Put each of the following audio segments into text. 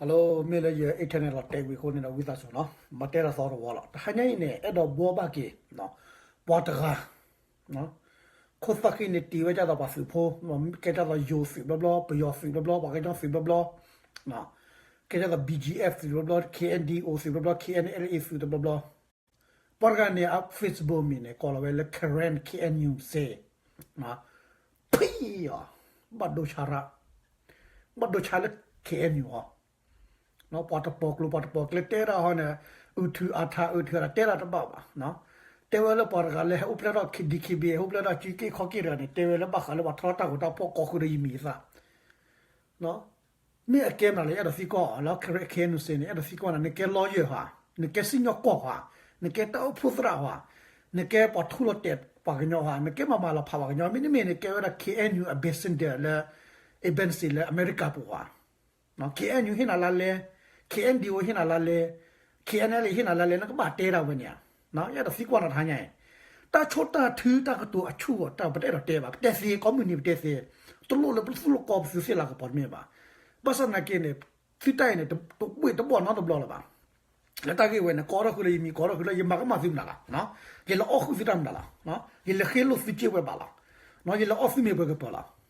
Hello, မ့ၢ်လၢယ internet လီၤတဲာ်ဝံၤအဃိန့ၣ်ဒီး ဝံသးစူၤနီၤ, မၤတဲတၢ်သီတဝီလီၤ. တဟါညါအံၤန့ၣ် အဲၣ်ဒိးဘှီဘၣ်က့ၤ ပှၤတဂၤ ခိၣ်သၣ်ဃံန့ၣ် တ့ဝဲဒ်သိးပှၤသုးဖိ, ကဲဒ်သိးယိၤသုးဘျီဘျီ, ပယီၤသုးဘျီဘျီ, ပှၤကညီသုးဘျီဘျီ, ကဲဒ်သိး B G F သုးဘျီဘျီ, K N D O သုးဘျီဘျီ, K N L A သုးတဘျီဘျီ, ပှၤတဂၤန့ၣ် အ Facebook မံၤန့ၣ် ကိးလီၤဝဲလၢ Karen K N U စ့, ဖံအီၤ, ဘၣ်ဒိဆါရၣ်, ဘၣ်ဒိဆါလၢ K N U အီၤ ပှၤတပိာ်ကျိၤ ပှၤတပိာ်ကျဲ တဲတၢ်ဟီန့ၣ်, အုထုးအထး အုထုးအထး တဲတၢ်တဘၣ်ဘၣ်. တဲဝဲလၢပှၤတဂၤလၢဟဲအိၣ်ဖျဲၣ်ထီၣ် D K B A ဟဲအိၣ်ဖျဲၣ်ထီၣ် ကၠံက့ၢ်ခီက့ၢ်တဂၤန့ၣ် တဲဝဲလၢဘၣ်ဃးလၢပှၤထီထီၣ်တၢ်ဂီၤတၢ်ဖီၣ် ကိးဃုာ်ဒီးယမံၤယသၣ် မ့ၢ်အကဲမနုၤလဲၣ် ယအဲၣ်ဒိးသံကွၢ်အီၤလၢ Karen K N U စ့န့ၣ် ယအဲၣ်ဒိးသံကွၢ်နၤ, နကဲ lawyer ဧါ, နကဲစံၣ်ညီၣ်ကွီၢ်ဧါ, နကဲတၢ်အိၣ်ဖှိၣ်သရၣ်ဧါ, နကဲပှၤထူလီၤတဲာ်ပှၤကညီဧါ, နကဲမၤမၤလီၤဖးပှၤကညီ, မ့တမ့ၢ်နကဲဝဲဒၣ် K N U ambassador လၢ embassy လၢအမဲရကၤပူၤဧါ. K N U ဟ့ၣ်နၤလါလဲ, K N D O ဟ့ၣ်နၤလါလဲ, K N L A ဟ့ၣ်နၤလါလဲ နကဘၣ်တဲဒၣ်ဝဲန့ၣ်ဧါ. ယအဲၣ်ဒိးသံကွၢ်နၤတဟါညါအံၤ, တၢ်ဆိၣ်တၢ်ထုတၢ်ကတိၤအဆူၣ်အတၢ် ပတအဲၣ်ဒိးတဲဘၣ်, ပတဲသ့, ကိးမုၢ်နံၤပတဲသ့, တလိၣ်လၢပသူၣ်လၢကီၢ်ပသူးသ့ၣ်လၤကပီၤတမ့ၢ်ဘၣ်. ဘၣ်ဆၣ်သနာ်က့န့ၣ် သုတၢ်အံၤန့ၣ် တဘှ့ၣ်တဘှီၣ်နီတဘျီလၢၤဘၣ်. လၢတၢ်ဂ့ၢ်ဝဲန့ၣ် ကိးထီၣ်ဃုာ်လၢယမံၤ ကိးထီၣ်ဃုာ်လၢ ယမၤကမၣ်သုမနုၤလီၤ, ယလဲၤအီၣ်ဃုာ်သုတၢ်မနုၤလီၤ, ယလဲၤဃ့လိာ်သုစ့ဝဲဘၣ်လီၤ, ယလဲၤအီၣ်သုမ့ၤပှဲၤကပၢၤလီၤ.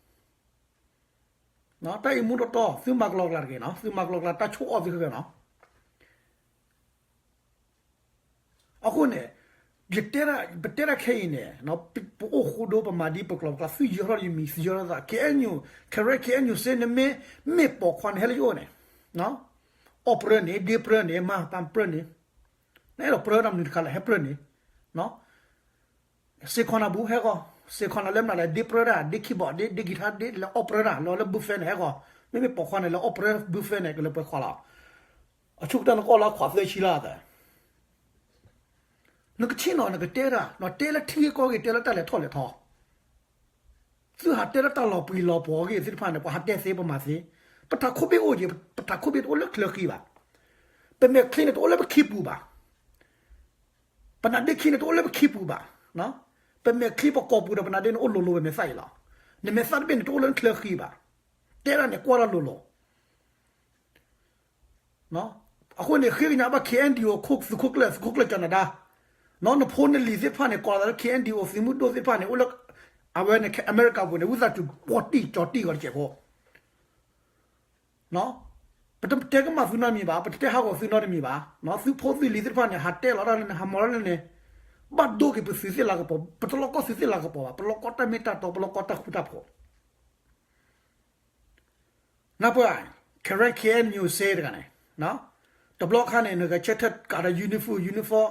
တၢ်အံၤမူတီတီ သုမၤကလီကလီတဂ့ၤနီၤ, သုမၤကလီကလီ တၢ်ဆိၣ်အီၣ်သုဃဲနီၤ. အဃိန့ၣ် ယတဲဒၣ် ပတဲဒၣ်ခဲအံၤန့ၣ် ပအိၣ်ဃိဒိ ပမၤဒ်ပကျိာ်ပကျါ သုယၢၤထီၣ်ယမံၤ သုယၢၤထီၣ်သး K N U, Karen K N U စ့ နမ့ၢ် မ့ၢ်ပိာ်ခွါန့ၣ် ဟဲလၢယအိၣ်န့ၣ် အီၣ်ပြၢန့ၣ် ဒ့ပြၢန့ၣ် မၤပၢ်ပြၢန့ၣ် နအဲၣ်ဒိးပြၢတၢ်မနုၤတခါလဲၣ် ဟဲပြၢန့ၣ် စ့ခွါနၤဘူး ဟဲဂီၤ, စ့ခွါနၤလၢမနုၤလဲၣ် ဒ့ပြၢတၢ် ဒ့ keyboard ဒ့ ဒ့ guitar ဒ့ လဲၤအီၣ်ပြၢတၢ် လီၤလၢ buffet န့ၣ် ဟဲဂီၤ, မ့မ့ၢ်ပိာ်ခွါန့ၣ် လဲၤအီၣ်ပြၢ buffet န့ၣ် ကလဲၤပှဲၤခွါလီၤ. အဆိကတၢၢ်နကအီၣ်လၢခွးသၢဆံလါသၢ နကဆ့ၣ်နီၤ နကတဲတၢ် နတဲလၢထံဂ့ၢ်ကီၢ်ဂ့ၢ် တဲလၢတၢ်လဲၤထီၣ်လဲၤထီ သုဟးတဲလၢတၢ်လီၤပှံၤလီၤပှီၤအဂ့ၢ်သ့ၣ်တဖၣ်န့ၣ် ပှၤဟးတဲသ့ပမၤသ့, ပတၢ်ခိၣ်ဘ့ၣ်အိၣ်က့ၤ, ပတၢ်ခိၣ်ဘ့ၣ်တအိၣ်လၢချၢဃံဘၣ်, ပမဲာ်ချံန့ၣ်တအိၣ်လၢပခံပူၤဘၣ်, ပနါဒ့ခံန့ၣ်တအိၣ်လၢပခံပူၤဘၣ်, ပမဲာ်ချံပကိာ်ပူၤဒီးပနါဒ့န့ၣ်အိၣ်လိၤလိၤပမဲာ်သၣ်အံၤလီၤ, နမဲာ်သၣ်တဘ့ၣ်န့ၣ်တအိၣ်လၢနချၢဃံဘၣ်, တဲဒၣ်န့ၣ်ကွၢ်တၢ်လိၤလိၤ အဃိန့ၣ် ဃ့ကညးဘၣ် K N D O သုးခိၣ်ကျၢၢ် သုးခိၣ်ကျၢၢ်ကၠီနဒါ, နဖိနလံၤသ့ၣ်တဖၣ်န့ၣ် ကိးသးလၢ K N D O သုးမုၢ်ဒိၣ်သ့ၣ်တဖၣ်န့ၣ် အိၣ်လၢ အဝဲန့ၣ် အမဲရကၤပူၤန့ၣ် ဝံသးစူၤ ပှီၢ်တံၢ်ကၠီတံၢ်ဂီၤတစဲးဖိ ပတတဲကမၣ်သုနီတမံၤဘၣ်, ပတတဲဟးဂီၤသုနီတမံၤဘၣ်, သုဖိသုလံၤသ့ၣ်တဖၣ်န့ၣ် ဟးတဲလီၤတၢ်လၢန့ၣ် ဟးမၤလီၤလၢန့ၣ်, ဘၣ်ဒိက့ၤပသုးသ့ၣ်လၤကပီၤ, ပတလီၤကီၢ်သုးသ့ၣ်လၤကပီၤဘၣ်, ပလီၤကီၢ်တၢ်မ့ၢ်တၢ်တီ, ပလီၤကီၢ်တၢ်ဃူတၢ်ဖိး နၢ်ပၢၢ်, Karen K N U စ့တဂၤန့ၣ်, တဘျီခါန့ၣ် နဂဲၤဆၢထၢၣ်ကးဒီး uniform, uniform,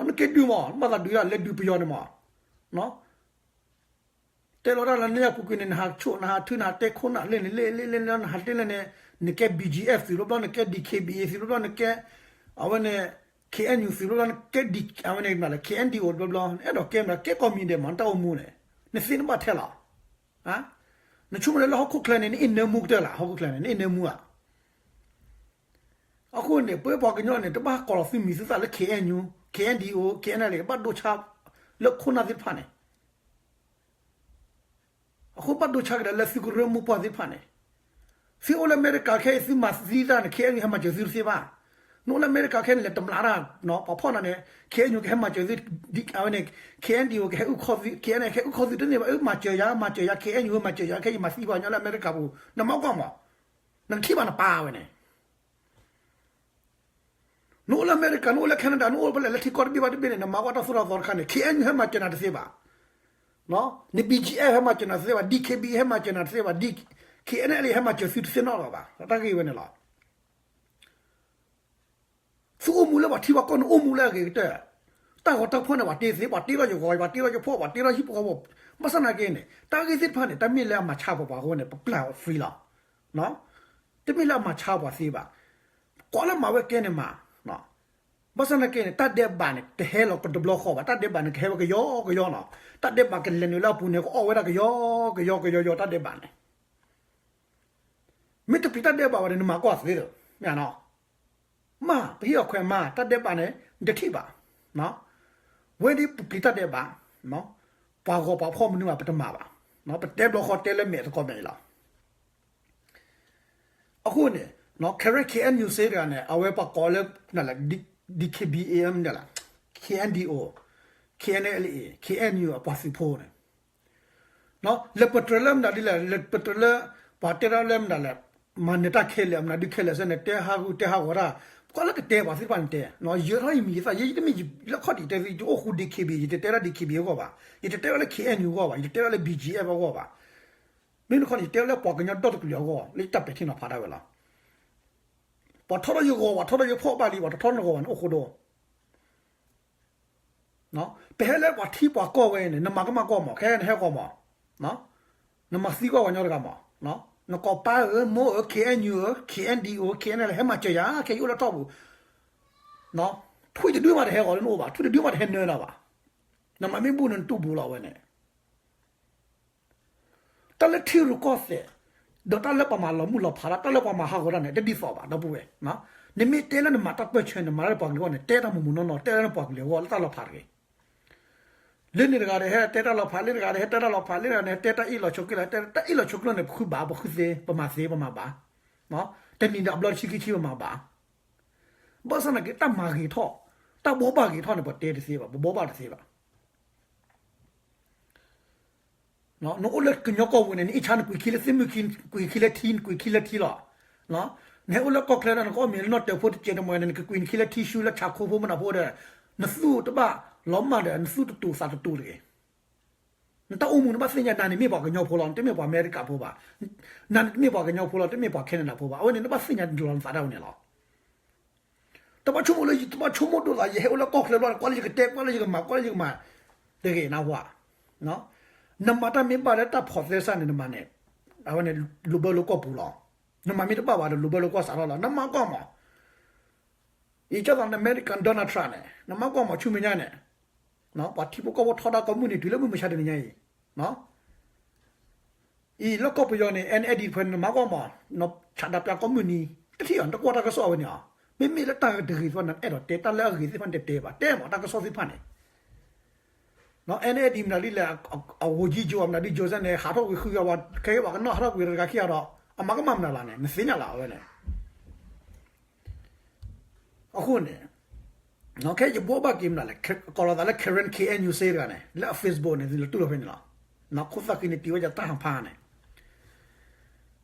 နက့ၤဒုးမး, နဘၣ်သးဒုးဒၣ်လဲၤဒုးပယီၤန့ၣ်မး, တဲလီၤတၢ်လၢနညါပူၤကွံာ်န့ၣ် နဟးဆိၣ် နဟးထု နဟးတဲခိၣ်နၢ်လၢန့ၣ် လၢလၢလၢလၢ နဟးတဲလၢန့ၣ်, နကဲ B G F သုးဘျီဘျီ နကဲ D K B A သုးဘျီဘျီ နကဲ အဝဲန့ၣ် K N U သုးဘျီဘျီ နကဲ အဝဲန့ၣ်မနုၤလဲၣ် K N D O တဘျီဘျီ နအဲၣ်ဒိးကဲမနုၤ ကဲကိးမံၤဒဲးမး နတၢ်အိၣ်မူန့ၣ်, နသ့နဘၣ်ထဲလီၤ နဆိကမိၣ်လၢလၢဟီၣ်ခိၣ်ချၢန့ၣ် နအ့ၣ်နၢမူကတၢၢ်လၢ ဟီၣ်ခိၣ်ချၢန့ၣ် နအ့ၣ်နၢမူဧါ. အဃိန့ၣ် ပဝဲပှၤကညီန့ၣ် တဘၣ်ကိးလီၤသုမံၤသုသၣ်လၢ K N U, K N D O, K N L A ဘၣ်ဒိဆါလၢခိၣ်နၢ်သ့ၣ်တဖၣ်န့ၣ် အဃိဘၣ်ဒိဆါကဒါလၢသုကရၢမိၢ်ပှၢ်သ့ၣ်တဖၣ်န့ၣ်, သုအိၣ်လၢအမဲရကၤခဲအံၤ သုမၤသံသးန့ၣ် K N U ဟဲမၤစၢၤသုတသ့ဘၣ်. နအိၣ်လၢအမဲရကၤခဲန့ၣ် လဲၤတမျးတၢ်, ပှၤဖီၣ်နၤန့ၣ် K N U ကဟဲမၤစၢၤသု, အဝဲန့ၣ် K N D O ကဟဲအုၣ်ခီၣ်သု, K N L A ကဟဲအုၣ်ခီၣ်သုတန့ၢ်ဘၣ်, အၢ မၤစၢၤယၤ, မၤစၢၤယၤ, K N U မၤစၢၤယၤ, ခဲအံၤမၤသံပှၤကညီလၢအမဲရကၤပူၤ, နမၤကွၢ်မး, နကထံၣ်ဘၣ်နပၢ်ဝဲန့ၣ် နအိၣ်လၢအမဲရကၤ, နအိၣ်လၢ Canada, နအိၣ်ဖဲလဲၣ်လၢထံကီၢ်တဘ့ၣ်ဘၣ်တဘ့ၣ်န့ၣ် နမၤကွၢ်တၢ်သိၣ်တၢ်သီတခါန့ၣ် K N U ဟဲမၤစၢၤနၤတသ့ဘၣ်. န B G F ဟဲမၤစၢၤနၤတသ့ဘၣ်, D K B A ဟဲမၤစၢၤနၤတသ့ဘၣ်, K N L A ဟဲမၤစၢၤသုတသ့နီတဂၤဘၣ်. တၢ်ဂ့ၢ်ဝဲန့ၣ်လီၤ. သုအိၣ်မူလၢပှၤထံပှၤကီၢ်န့ၣ် အိၣ်မူလၢအဂ့ၤကတၢၢ်, တၢ်ဂီၤတၢ်ဖီၣ်န့ၣ် ပှၤတ့သ့, ပှၤတ့ထီၣ်ယဂီၤ, ပှၤတ့ထီၣ်ယဖီၣ်, ပှၤတ့ထီၣ်ဟံၣ်ဖိဃီဖိ, ဘၣ်ဆၣ်သနာ်က့န့ၣ် တၢ်ဂ့ၢ်သ့ၣ်တဖၣ်န့ၣ် တၢ်မ့ၢ်လၢအမၤဆါပှၤပှၤအဃိန့ၣ် ပပျၢ်အီၤ free လီၤ. တမ့ၢ်လၢအမၤဆါပှၤသ့ဘၣ်. ကိးလၢမၤဝဲကဲန့ၣ်မၤ ဘၣ်ဆၣ်သနာ်က့န့ၣ် တၢ်ဒဲးဘးန့ၣ် တဟဲလီၤကတဘျီဃီဘၣ်, တၢ်ဒဲးဘးန့ၣ် ကဟဲဝဲကယီကယီလီၤ. တၢ်ဒဲးဘးကလဲၤနုာ်လၢအပူၤန့ၣ် ကအီၣ်ဝဲဒၣ်ကယီကယီကယီကယီ တၢ်ဒဲးဘးန့ၣ် မ့ၢ်တပျံၤတၢ်ဒဲးဘးဘၣ်န့ၣ် နမၤကွၢ်သ့ဒီး မ့ၢ်နီၤ, မ့ၢ်ပဟ့ၣ်အီၤခွဲးမၤ တၢ်ဒဲးဘးန့ၣ် နတထံၣ်ဘၣ်. ဝဲဒ်ပပျံၤတၢ်ဒဲးဘး ပှၤဂီၤပှၤဖီၣ်မနုၤမး ပတမၤဘၣ်. ပတဲဘျီဃီတဲလၢမဲာ်သကိးမဲာ်အံၤလီၤ. အဃိန့ၣ် Karen K N U စ့တဂၤန့ၣ် အဝဲပှၤကိးလၢ ဒ်လဲၣ် D K B A M ဒ်လဲၣ်, K N D O, K N L A, K N U အပှၤသုးဖိန့ၣ် လဲၤပတြၢၤလၢမနုၤဒ်လဲၣ်, လဲၤပတြၢၤလၢ ပှၤတဲဒၣ်လၢမနုၤလဲၣ်, မၤနၢၤတၢ်ခဲလၢာ် မနုၤဒုးခဲလၢာ်စ့ၢ်န့ၣ် တဲဟးဂူာ်တဲဟးဂီၤတၢ်, ပှၤလၢကတဲပှၤသ့ၣ်တဖၣ်န့ၣ်တဲ, ယၢၤထီၣ်ယမံၤယသၣ် ယဲယတမ့ၢ်လၢခီၣ်ထံးတဲသု ယအိၣ်ဃူ D K B A, ယတတဲဒၣ် D K B A အဂီၢ်ဘၣ်, ယတတဲဒၣ်လၢ K N U အဂီၢ်ဘၣ်, ယတတဲဒၣ်လၢ B G F အဂီၢ်ဘၣ်, မ့မ့ၢ်တခီန့ၣ် ယတဲဒၣ်လၢပှၤကညီဒီတကလုာ်အဂီၢ် လၢယတၢ်ပဲာ်ထံနီၤဖးဒၣ်ဝဲလီၤ. ပှၤထီထီၣ်ယဂီၤ ပှၤထီထီၣ်ယဖီၣ်ဘၣ်လံ ပှၤတထီထီၣ်နဂီၤဘၣ်န့ၣ် အိၣ်ဃိဒီး ပဟဲလၢပှၤထံပှၤကီၢ်ဝဲန့ၣ် နမၤကမၣ်ကီၢ်မး ခဲအံၤနဟဲကီၢ်မး, နမၤသံကွၢ်ပှၤကညီတဂၤမး, နကိးပၢ်ဧၢ မိၢ်ဧၢ K N U ဧၢ K N D O K N L ဟဲမၤစၢၤယၤ ခဲအံၤယအိၣ်လၢထီၣ်ပူၤ, ထွံၣ်တဒုမးတဟဲဂီၤလၢနအိၣ်ဘၣ်, ထွံၣ်တဒုမးတဟဲနၢၤနၤဘၣ်, နမၤမ့ၢ်ဘူၣ်န့ၣ်နတူၢ်ဘူးလီၤဝဲန့ၣ် တၢ်လၢထံရူၢ်ကီၢ်သဲး ဒီးတၢ်လၢပှၤမၤလီၤမုၢ်လီၤဖးတၢ် တၢ်လၢပှၤမၤဟးဂီၤတၢ်န့ၣ် တဒ်သိးဘၣ် ဒီပုၢ်ဝဲၢ်, နမ့ၢ်တဲလၢနမၤတၢ်ပၢၢ်ဆၢန့ၣ် မၤတၢ်လၢပှၤကလုာ်အဂီၢ်န့ၣ် တဲတၢ်မုၢ်မုၢ်နီၢ်နီၢ် တဲလၢနပှၤကလုာ်အဂီၢ်လၢတၢ်လီၤဖးတဂ့ၤ, လၢန့ၣ်တဂၤဒီးဟဲတဲတၢ်လီၤဖး လၢတဂၤဒီးဟဲတဲတၢ်လီၤဖး လၢတဂၤန့ၣ် တဲတၢ်အ့ၣ်လိာ်ဆိးကျၢၢ်လီၤ တဲတၢ်အ့ၣ်လိာ်ဆိးကျၢၢ်န့ၣ် ပဃုဘၣ် ပဃုသ့ ပမၤသ့ ပမၤဘၣ်, တနံၤဒီးအဘျီတဆံခံဆံပမၤဘၣ်, ဘၣ်ဆၣ်သနာ်က့ တၢ်မၤဂ့ၤထီၣ် တၢ်ဘှီဘၣ်ဂ့ၤထီၣ်န့ၣ် ပှၤတဲတသ့ဘၣ် ပဘှီဘၣ်တသ့ဘၣ် နအိၣ်လၢကညီကီၢ်ပူၤန့ၣ် နအ့ၣ်ဆါနကွံာ်ခံလၢသ့ၣ်မုၢ်ခံ နကွံာ်ခံလၢထံ နကွံာ်ခံလၢထံလီၤ, နဟဲအိၣ်လၢကီၢ်ချၢဒီး နကအီၣ်မ့ၤလၢနီၢ်တၢၤဖိတစဲးတမှဲၤန့ၣ် နကကွံာ်နခံလၢထံဆူလၢဆးခိဖိမနၤဖိဒီး နသူၣ်တဘၣ်လီၤမၢ်ဒီး နသူၣ်တတူာ်သးတတူာ်တဂ့ၤ, နတၢ်အိၣ်မူနဘၣ်သ့ၣ်ညါ နၤန့ၣ်မ့ၢ်ပှၤကညီဖိလီၤ နတမ့ၢ်ပှၤအမဲရကၤဖိဘၣ်, နၤန့ၣ်တမ့ၢ်ပှၤကညီဖိလီၤ တမ့ၢ်ပှၤခဲနဒၤဖိဘၣ် အဝဲန့ၣ် နဘၣ်သ့ၣ်ညါလီၤနသးဒၣ်ဝဲန့ၣ်လီၤ တဘၣ်ဆိကမိၣ်လၢ တဘၣ်ဆိကမိၣ်ဒိၣ်သး ယဟဲအိၣ်လၢကီၢ်ချၢဘျီန့ၣ် ကွၢ်လၢယကတဲ ကွၢ်လၢယကမၤ ကွၢ်လၢယကမၤ တဂ့ၤနၢ်ဟူဧါ, နမၤတၢ်မ့ၢ်ဘၣ်လၢတၢ်ဖီၣ်သဲစးန့ၣ် နမၤန့ၣ် အဝဲန့ၣ် လိၣ်ဘၢလိာ်ကီၢ်ပူၤလီၤ, နမၤမ့ၢ်တဘၣ်ဘၣ်ဒီး လိၣ်ဘၢလိာ်ကီၢ်စးထီၣ်လီၤ နမၤကီၢ်မး, အံၤကၢ်သိးနမဲရကၤ Donald Trump န့ၣ် နမၤကီၢ်မး ဆူမဲာ်ညါန့ၣ် ပှၤထံဖိကီၢ်ဖိထီဒါကိးမုၢ်နံၤတုၤလၢမုၢ်မဆါတနံၤညါအံၤ အံၤလၢကီၢ်ပယီၤန့ၣ် N L D တဖၣ်န့ၣ် နမၤကီၢ်မး ဆးဒးပၠးကိးမုၢ်နံၤ တထံၣ်အီၤ နတကွၢ်တၢ်ကစီၣ်ဝဲန့ၣ်အီၤ, မ့မ့ၢ်လၢတၢ်ဂ့ၤတဂ့ၤသ့ၣ်တဖၣ်န့ၣ် အဲၣ်ဒိးတဲ တၢ်လၢအဂ့ၤသ့ၣ်တဖၣ်န့ၣ် တတဲဘၣ် တဲမး တၢ်ကစီၣ်သ့ၣ်တဖၣ်န့ၣ် N L D မနုၤဒ်လဲၣ် အဝူၤကၠံကၠိ မနုၤဒ်ကၠိစဲန့ၣ် ဟးထီၣ်ကွံာ်ဃုဂၤဝဲ ခဲအံၤပှၤကနီၣ်ဟးထီၣ်ကွံာ်တဂၤခံဂၤဒီး အမၤကမၣ်မနုၤလီၤန့ၣ် နသ့ၣ်ညါလီၤအဝဲန့ၣ် အဃိန့ၣ် ခဲယဘှီဘၣ်က့ၤမနုၤလဲၣ် ကိးလီၤသးလၢ Karen K N U စ့တဂၤန့ၣ် လၢအ Facebook န့ၣ် သုလဲၤတူၢ်လီၤဖဲန့ၣ်လီၤ. ခိၣ်သၣ်ဃံန့ၣ် တံၤဝဲယတၢ်ဟးဖးန့ၣ်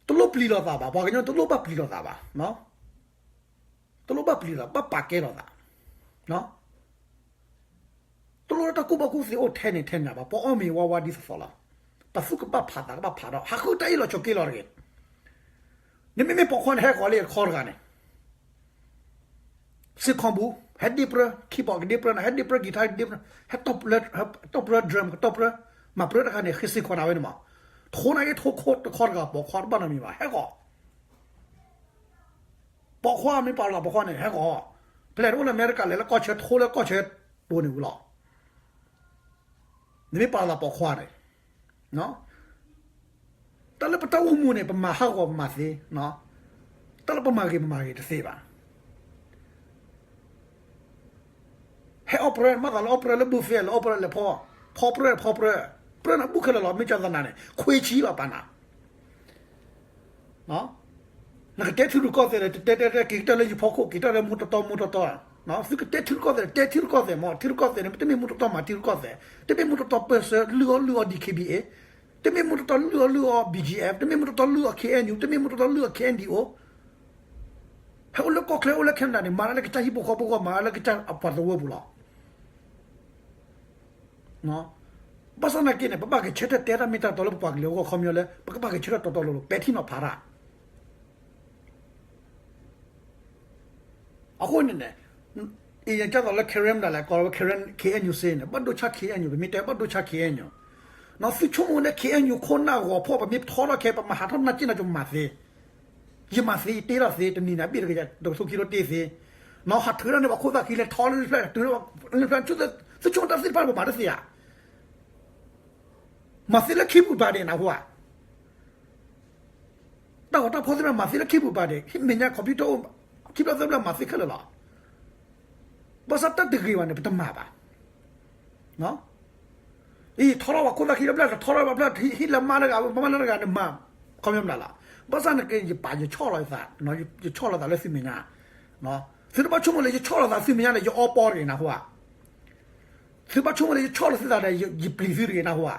တလိၣ်ပျံၤလိာ်သးဘၣ် ပှၤကညီတလိၣ်ဘၣ်ပျံၤလိာ်သးဘၣ် တလိၣ်ဘၣ်ပျံၤလိာ် ဘၣ်ပာ်ကဲလိာ်သး တလိၣ်လၢတၢ်ကူၣ်ဘၣ်ကူၣ်သ့အိၣ်ထဲန့ၣ်ထဲန့ၣ်ဘၣ် ပအီၣ်မ့ၤဝါဝါဒ်သိးသိးလီၤ. ပသူၣ်ကဘၣ်ဖးသးကဘၣ်ဖးဒီး ဟးဃုတၢ်အ့ၣ်လိာ်ဆိးက့လိာ်တဂ့ၤ. နမ့မ့ၢ်ပိာ်ခွါန့ၣ် ဟဲဃီၤလံတခီတဂၤန့ၣ် စ့ၢ်ခီဘူ ဟဲဒ့ပြၢ keyboard ကဒ့ပြၢနၤ ဟဲဒ့ပြၢ guitar ကဒ့ပြၢ ဟဲတီၣ်ပြၢ drum ကတီၣ်ပြၢ မၤပြၢတခါန့ၣ် ဃ့စ့ၢ်ခီနၤဝဲန့ၣ်မး. ထိးနၤအ့ၣ်ထိခိတခီတဂၤ ပိာ်ခွါတဘၣ်နီတမံၤဘၣ် ဟဲဃီၤ ပိာ်ခွါမ့ၢ်ပာ်လီၤပိာ်ခွါန့ၣ် ဟဲဃီၤ ဖဲလဲၣ်တအိၣ်လၢအမဲရကၤလဲၣ် လၢကီၢ်ဆၢ ထိလၢကီၢ်ဆၢပူၤန့ၣ်ဝံၤလီၤ. နမ့ၢ်ပာ်လီၤပိာ်ခွါန့ၣ် တၢ်လၢပတၢ်အိၣ်မူန့ၣ် ပမၤဟးဂီၤပမၤသ့, တၢ်လၢပမၤဂ့ၤပမၤဂ့ၤတသ့ဘၣ်. ဟဲအီၣ်ပြၢ မၤသးလၢအီၣ်ပြၢလၢ buffet လၢအီၣ်ပြၢလဲၤဖီ, ဖီပြၢဖီပြၢ, ပြၢနၤဘူၣ်ခဲလၢာ်လီၤ မ့ၢ်ကၢ်သနာ်န့ၣ် ခွ့ဆံလီၤပာ်နၤ နကတဲထံရူၢ်ကီၢ်သဲးဒီး တတဲတဲတဲ က့ၤကတၢၢ်လၢယဖီခိၣ် က့ၤတၢၢ်လၢမူတီတီမူတီတီ, သုကတဲထံရူၢ်ကီၢ်သဲး တဲထံရူၢ်ကီၢ်သဲးမး ထံရူၢ်ကီၢ်သဲးန့ၣ် တမ့ၢ်မူတီတီမၤထံရူၢ်ကီၢ်သဲး, တမ့ၢ်မူတီတီပၢၢ်ဆၢ လုၢ်အီၣ်လုၢ်အီ D K B A, တမ့ၢ်မူတီတီလုၢ်အီၣ်လုၢ်အီ B G F, တမ့ၢ်မူတီတီလုၢ်အီ K N U, တမ့ၢ်မူတီတီလုၢ်အီ K N D O, ဟဲအိၣ်လၢကီၢ်ချၢအိၣ်လၢ Canada န့ၣ် မၤတၢ်လၢကစၢ်ဟံၣ်ဖိဃီဖိဂီၢ် မၤတၢ်လၢကစၢ်အပှၤသဝီပူၤလီၤ. ဘၣ်ဆၣ်သနာ်က့န့ၣ် ပဘၣ်ဂဲၤဆၢထၢၣ်တဲတၢ်မ့ၢ်တၢ်တီလၢပပှၤကလုာ်အဂီၢ်ခီပညီလၢ ပကဘၣ်ဂဲၤဆၢထၢၣ်တီတီလိၤလိၤ ပဲာ်ထံနီၤဖးတၢ် အဃိန့ၣ်န့ၣ် အံၤယကၢ်သိးလၢ Karen မနုၤလဲၣ် ကိးလၢ Karen K N U စ့န့ၣ် ဘၣ်ဒိဆါ K N U ပမ့ၢ်တဲဘၣ်ဒိဆါ K N U သုဆိကမိၣ်လၢ K N U ခိၣ်နၢ်ဂီၤဖီၣ် ပမ့ၢ်ထီထီၣ်ခဲ ပမၤဟးထီၣ်နၢ်က့ၣ်နၢ်ကၠိ ပမၤသ့ ယမၤသ့ ယတ့ထီၣ်သ့ တနံၤန့ၣ် အဘ့ၣ်တကယၤ တကထိခံထိတ့သ့ နီၢ်ဟးထုးထီၣ်န့ၢ်ပှၤခိၣ်သၣ်ခံလၢထီလၢဖျၢၣ် တုၤလၢဖျၢၣ် သုဆိကမိၣ်တၢ်သ့ၣ်တဖၣ်န့ၣ် ပမၤတသ့ဧါ မၤသ့လၢခံပူၤဘၣ်ဒဲး နၢ်ဟူဧါ တၢ်ဂီၤတၢ်ဖီၣ်သ့ၣ်တဖၣ် မၤသ့လၢခံပူၤဘၣ်ဒဲး ဟံၣ်မဲာ်ညါ computer အိၣ် ခံဘျီသၢဘျီ မၤသ့ခဲလၢာ်လီၤ ဘၣ်ဆၣ်တၢ်တဂ့ၤဘၣ်န့ၣ် ပတမၤဘၣ် အံၤ ထီထီၣ်ပှၤခိၣ်သၣ်ခံလၢဖျၢၣ် ထီထီၣ်ပှၤဖျၢၣ် ဟံၣ်လၢမါတဂၤ မါလၢတဂၤန့ၣ်မၤ ခီပညီမနုၤလီၤ ဘၣ်ဆၣ်နာ်က့ ယပာ်ယဆီၣ်လီၤယသး, ယဆီၣ်လီၤသးလၢသုမဲာ်ညါ, သုတဘၣ်ဆိကမိၣ်လၢယဆီၣ်လီၤသးသုမဲာ်ညါဒီး ယအီပီတဂ့ၤနၢ်ဟူဧါ. သုဘၣ်ဆိကမိၣ်လၢယဆီၣ်လီၤသုသးဒီး ယပျံၤသုတဂ့ၤနၢ်ဟူဧါ.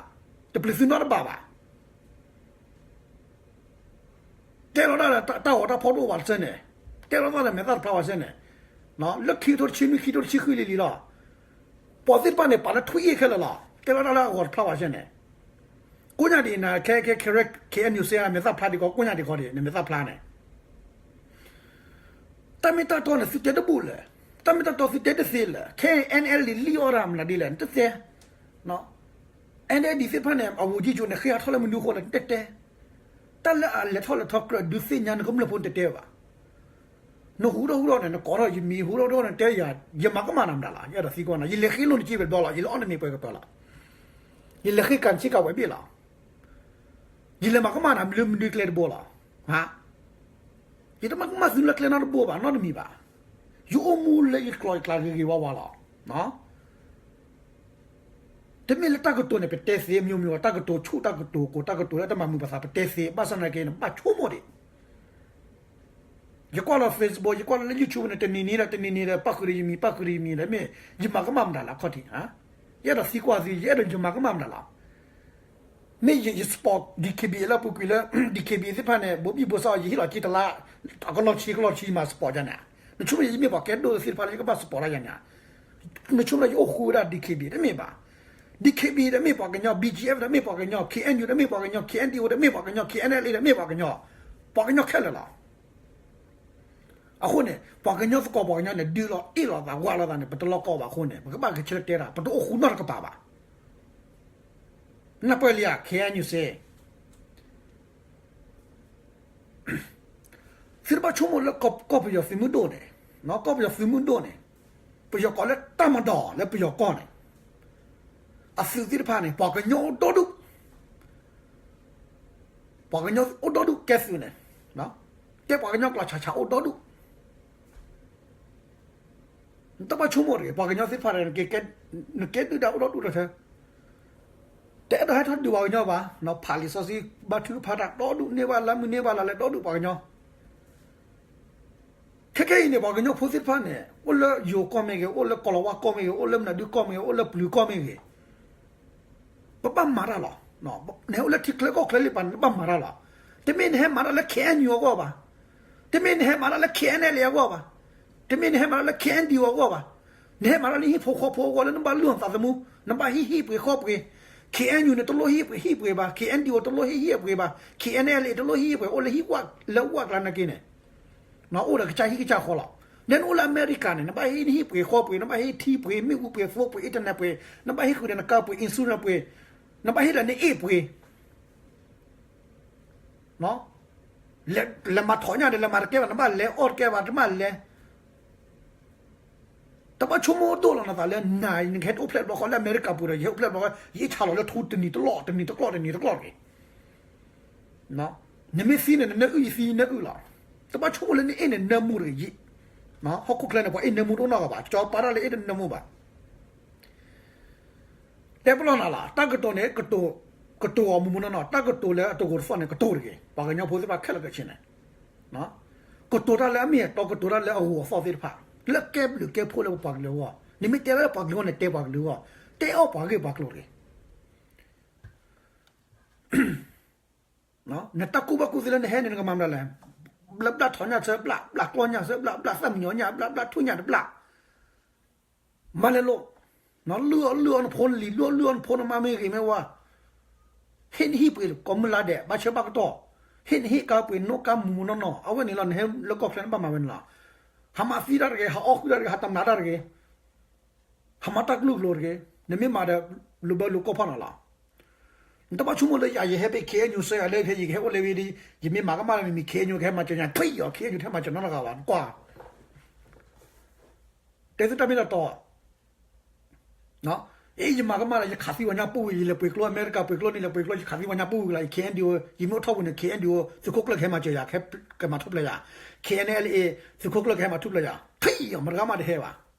တပျံၤသုနီတဘ့ၣ်ဘၣ်. တဲလီၤတၢ်လၢတၢ်ဂီၤတၢ်ဖီၣ်တအိၣ်ဘၣ်တစဲးန့ၣ်, တဲလီၤတၢ်လၢမဲာ်သၣ်တဖျါဘၣ်တစဲးန့ၣ်, လၢခံကထိတဆံနွံ ခံကထိတဆံဃုလံလံလီၤ. ပှၤသ့ၣ်တဖၣ်န့ၣ် ပာ်လၢထွံၣ်အ့ၣ်ခဲလၢာ်လီၤ. တဲလီၤတၢ်လၢအဂီၤတဖျါဘၣ်တစဲးန့ၣ်, ကိးညါဒ်အံၤနၤ ခဲခဲခဲ KNU စ့ မဲာ်သၣ်ဖျါဒံးကီး ကိးညါဒံးကီးဒံး နမဲာ်သၣ်ဖျါန့ၣ် တၢ်မ့ၢ်တၢ်တီန့ၣ် သုတဲတဘူၣ်လၢၤ, တၢ်မ့ၢ်တၢ်တီသုတဲတသ့လၢၤ, KNLA လံၣ်အီၣ်ဒၣ်မနုၤဒ်လဲၣ် နတတဲ. NLD သ့ၣ်တဖၣ်န့ၣ် အဝူၤကံကၠိန့ၣ် ဃ့အါထီၣ်လၢမနုၤအဃိလဲၣ် နတတဲ. တၢ်လၢအလဲၤထီၣ်လဲၤထီကြၢးဒုးသ့ၣ်ညါနကမျၢၢ်ဖိနတတဲဘၣ်. နဟူထီၣ်ဟူထီၣ်န့ၣ် နကိးထီၣ်ယမံၤ ဟူထီၣ်ဟူထီၣ်န့ၣ် တဲယၤ ယမၤကမၣ်နၤမတၤလီၤ, ယအဲၣ်ဒိးသံကွၢ်နၤ, ယလဲၤဃ့လိၢ်နစ့ဝဲတဘျီလီၤ, ယလဲၤအီၣ်နမ့ၤပှဲၤကပၢၤလီၤ, ယလဲၤဃ့ကၤနစ့ကၤဝဲဘ့ၣ်လီၤ. ယလဲၤမၤကမၣ်နၤလၢမနုၤကျဲတဘိလီၤ. ယတမၤကမၣ်သုလၢကျဲနီတဘိဘၣ် နီတမံၤဘၣ်. ယအိၣ်မူလၢယကျိၤယကျဲဂ့ၤဂ့ၤဝါဝါလီၤ. တမ့ၢ်လၢတၢ်ကတိၤန့ၣ် ပတဲသ့ မျိုးမျိုး, တၢ်ကတိၤဆူၣ် တၢ်ကတိၤကိၤ တၢ်ကတိၤလၢတမၤမုာ်ပသး ပတဲသ့, ဘၣ်ဆၣ်သနာ်က့န့ၣ် ဘၣ်ဆိကမိၣ်ဒံး. ယကွၢ်လီၤ Facebook, ယကွၢ်လီၤလၢ YouTube န့ၣ် တနံၤနံၤဒီး တနံၤနံၤဒီး ပၣ်ဃုာ်ဒီးယမံၤ ပၣ်ဃုာ်ဒီးယမံၤဒီး မ့ၢ်ယမၤကမၣ်မတၤလၢအခီၣ်ထံး, ယအဲၣ်ဒိးသံကွၢ်သု ယအဲၣ်ဒိးယမၤကမၣ်မတၤလီၤ. မ့ၢ်ယ support DKBA လၢအပူၤကွံာ်လၢ DKBA သ့ၣ်တဖၣ်န့ၣ် ဘိးဘံၣ်ဘိးစၢ်အီၤ ယဟ့ၣ်လီၤက့တလါ အကလီၢ်ဆံ ကလီၢ်ဆံ ယမၤ support ယၤန့ၣ်, နဆိကမိၣ်ယမ့ၢ်ပှၤကဲဒိၣ်သ့ၣ်တဖၣ်လၢယကဘၣ် support တၢ်ယၤန့ၣ်, နဆိကမိၣ်လၢယအိၣ်ဃူဝဲဒၣ် DKBA တမ့ၢ်ဘၣ်. DKBA တမ့ၢ်ပှၤကညီ, BGF တမ့ၢ်ပှၤကညီ, KNU တမ့ၢ်ပှၤကညီ, KNDO တမ့ၢ်ပှၤကညီ, KNLA တမ့ၢ်ပှၤကညီ, ပှၤကညီခဲလၢာ်လီၤ. အဃိန့ၣ် ပှၤကညီသကိးပှၤကညီန့ၣ် ဒုးလိာ်အ့ၣ်လိာ်သး ဝးလိာ်သးန့ၣ် ပတလိၣ်ကီဘၣ်အဃိန့ၣ် ပကဘၣ်ဂဲၤဆၢထၢၣ်တဲတၢ် ပတအိၣ်ဃူနီတကပၤဘၣ်. နၢ်ပၢၢ်လံဧါ KNU စ့ သုတဘၣ်ဆိကမိၣ်လၢကီၢ်ပယီၤသုးမုၢ်ဒိၣ်န့ၣ်, ကီၢ်ပယီၤသုးမုၢ်ဒိၣ်န့ၣ်, ပယီၤကိးလၢတၢ်မၤဒီးလၢပယီၤကီၢ်န့ၣ်, အသုးသ့ၣ်တဖၣ်န့ၣ် ပှၤကညီအိၣ်ဒီဒူၣ်, ပှၤကညီအိၣ်ဒီဒူၣ်ကဲသုးန့ၣ်, ကဲပှၤကညီကျိာ်ဆးဆးအိၣ်ဒီဒူၣ်. နတဘၣ်ဆိကမိၣ်တဂ့ၤ, ပှၤကညီသ့ၣ်တဖၣ်န့ၣ် နကဲဒုၣ်ဒါအိၣ်ဒီဒူၣ်ဒီးထဲ တအဲၣ်ဒိးဟဲထီၣ်ဒုးပှၤကညီဘၣ်, ဖးလံာ်စီဆှံ ဘါထုကဖၣ်တၢ်ဒီဒူၣ် န့ၢ်ဘၣ်လၢမုၢ်န့ၢ်ဘၣ်လၢလဲၤဒီဒူၣ်ပှၤကညီ. ခဲခဲအံၤန့ၣ် ပှၤကညီဖိသ့ၣ်တဖၣ်န့ၣ် အိၣ်လၢယိၤကီၢ်မ့ၢ်ဂ့ၤ, အိၣ်လၢကီၤလၤဝါကီၢ်မ့ၢ်ဂ့ၤ, အိၣ်လၢမနုၤဒုကီၢ်မ့ၢ်ဂ့ၤ, အိၣ်လၢပျုၤကီၢ်မ့ၢ်ဂ့ၤ, ပဘၣ်မၤတၢ်လီၤ. နဟဲအိၣ်လၢထံချၢကီၢ်ချၢလံပှၤန့ၣ် နဘၣ်မၤတၢ်လီၤ. တမ့ၢ်နဟဲမၤတၢ်လၢ KNU အဂီၢ်ဘၣ်, တမ့ၢ်နဟဲမၤတၢ်လၢ KNLA အဂီၢ်ဘၣ်, တမ့ၢ်နဟဲမၤတၢ်လၢ KNDO အဂီၢ်ဘၣ်, နဟဲမၤတၢ်လၢနဟံၣ်ဖိဃီဖိအဂီၢ်လၢနဘၣ်လုၢ်အီၣ်သးသမူ, နဘၣ်ဟ့ၣ်ဟ့ၣ်ပှ့ၤဃီပှ့ၤ, KNU န့ၣ် တလိၣ်ဟ့ၣ်ပှ့ၤဟ့ၣ်ပှ့ၤဘၣ်, KNDO တလိၣ်ဟ့ၣ်ဟ့ၣ်ပှ့ၤဘၣ်, KNLA တလိၣ်ဟ့ၣ်ဟ့ၣ်ပှ့ၤ အိၣ်လၢဟံၣ်ဝၣ်လၢဝၣ်ကျါနာ်က့န့ၣ် အိၣ်ဒီးကစၢ်ဟံၣ်ကစၢ်ဃီလီၤ. နအိၣ်လၢအမဲရကၤန့ၣ် နဘၣ်ဟ့ၣ်နဟ့ၣ်ပှ့ၤဃီပှ့ၤ, နဘၣ်ဟ့ၣ်ထံပှ့ၤ, မ့ၣ်အူပှ့ၤ, သိပှ့ၤ, internet ပှ့ၤ, နဘၣ်ဟ့ၣ်ဃုာ်ဒီးနကါပှ့ၤ, insurance ပှ့ၤ, နဘၣ်ဟ့ၣ်ဒီးနအ့ၣ်ပှ့ၤ, လဲၤမၤထီၣ်ညၣ်ဒီး လဲၤမၤတကဲဘၣ်, နဘၣ်လဲၤအီၣ်တကဲဘၣ်, တမ့ၢ်လဲၤ တဘၣ်ဆိကမိၣ်ဒိၣ်လီၤနသးလၢ နၤ နကဟဲတအိၣ်ဖျဲၣ်တဘျီဃီလၢအမဲရကၤပူၤဒီး ယဟဲအိၣ်ဖျဲၣ်တဘျီဃီ ယဟဲဆါလီၤလၢထူတနံၤတလီၢ် တနံၤတကျီၢ် တနံၤတကျီၢ်တဂ့ၤ. နမ့ၢ်သံန့ၣ် နနၢအုၣ် ယသံနၢအုၣ်လီၤ. တဘၣ်ဆိကမိၣ်လၢနအ့ၣ်န့ၣ်နၢမူတဂ့ၤယံၤ. ဟီၣ်ခိၣ်ချၢန့ၣ် ပှၤအ့ၣ်နၢမူတအိၣ်နီတဂၤဘၣ်, ကၠီၤပၤတၢ်လၢအ့ၣ်တနၢမူဘၣ်. တဲပလီၢ်နၤလီၤ, တၢ်ကတိၤန့ၣ် ကတိၤအီၤမူးမူးနီၢ်နီၢ်, တၢ်ကတိၤလၢအတဂိာ်တသီၣ်န့ၣ် ကတိၤတဂ့ၤ. ပှၤကညီဖိသ့ၣ်တဖၣ်ခဲလၢာ်ခဲဆ့န့ၣ် ကတိၤတၢ်လၢအမ့ၢ်အတီ, ကတိၤတၢ်လၢအဂိာ်အသီၣ်သ့ၣ်တဖၣ်, လၢကဲဘျုးကဲဖှိၣ်လၢပပှၤကလုာ်အဂီၢ်, နမ့ၢ်တဲလၢပှၤကလုာ်အဂီၢ်န့ၣ် တဲပှၤကလုာ်အဂီၢ်, တဲအီၣ်ပှၤဂ့ၢ်ပှၤကျိၤတဂ့ၤ. နတၢ်ကူၣ်ဘၣ်ကူၣ်သ့လၢနဟဲန့ၣ် နကမၤမနုၤလဲၣ်. ဘျၣ်ဘျၣ်ထီၣ်ညၣ်ဆၢဘျၣ်, ဘျၣ်ကျီၢ်ညၣ်ဆၢဘျၣ်, ဘျၣ်သၣ်မံညီၤညၣ်ဘျၣ်, ဘျၣ်ထူၣ်ညၣ်တဘျၣ် မၤလဲၤလိာ်, လုၢ်အီၣ်လုၢ်အီနဖိနလံၤ, လုၢ်အီၣ်လုၢ်အီနဖိနမါမ့ၢ်ဂ့ၤမ့ၢ်ဝါ, ဟ့ၣ်နဟံၣ်ပှ့ၤကိးမုၢ်လါဒဲး, ဘၣ်ဆၢဘၣ်ကတီၢ်, ဟ့ၣ်နဟ့ၣ်ကါပှ့ၤ, နိၣ်ကါမူးမူးနီၢ်နီၢ်, အဝဲန့ၣ်လီၤ. နဟဲလၢကီၢ်ချၢနဘၣ်မၤဝဲန့ၣ်လီၤ. ဟးမၤသံတၢ်တဂ့ၤ, ဟးအီၣ်ဃုာ်တၢ်တဂ့ၤ, ဟးတမၤတၢ်တဂ့ၤ, ဟးမၤတၢ်ကလုာ်ကလိၤတဂ့ၤ. နမ့ၢ်မၤဒီး လိာ်ဘၢလိာ်ကီၢ်ဖီၣ်နီၤလီၤ. နတဘၣ်ဆိကမိၣ်လၢယၤ ယဟဲဖဲ KNU စၢၤယၤလၢဖဲ ယကဟဲအိၣ်လၢဝဲဒီး ယမ့ၢ်မၤကမၣ်လၢမ့မ့ၢ် KNU ကဟဲမၤစၢၤညါ, ထွံၣ်အီၤ KNU တဟဲမၤစၢၤနီတဂၤဘၣ်, ကွၢ် တဲသုတၢ်မ့ၢ်တၢ်တီ, အ့ ယမၤကမၣ်လၢ ယခးသံပှၤညါပူၤဝံၤ, ယလဲၤပှ့ၤကျိ အမဲရကၤပှ့ၤကျိန့ၣ် လဲၤပှ့ၤကျိ ယခးသံပှၤညါပူၤဝံၤလီၤ. ယ KNDO ယမ့ၢ်အိၣ်ထီၣ်ပူၤန့ၣ် KNDO သုးခိၣ်ကျၢၢ်ကဟဲမၤစၢၤယၤ, ကမၤထူၣ်ဖျဲးယၤ, KNLA သုးခိၣ်ကျၢၢ်ကဟဲမၤထူၣ်ဖျဲးယၤ, ထွံၣ်အီၤ မတဂၤမးတဟဲဘၣ်.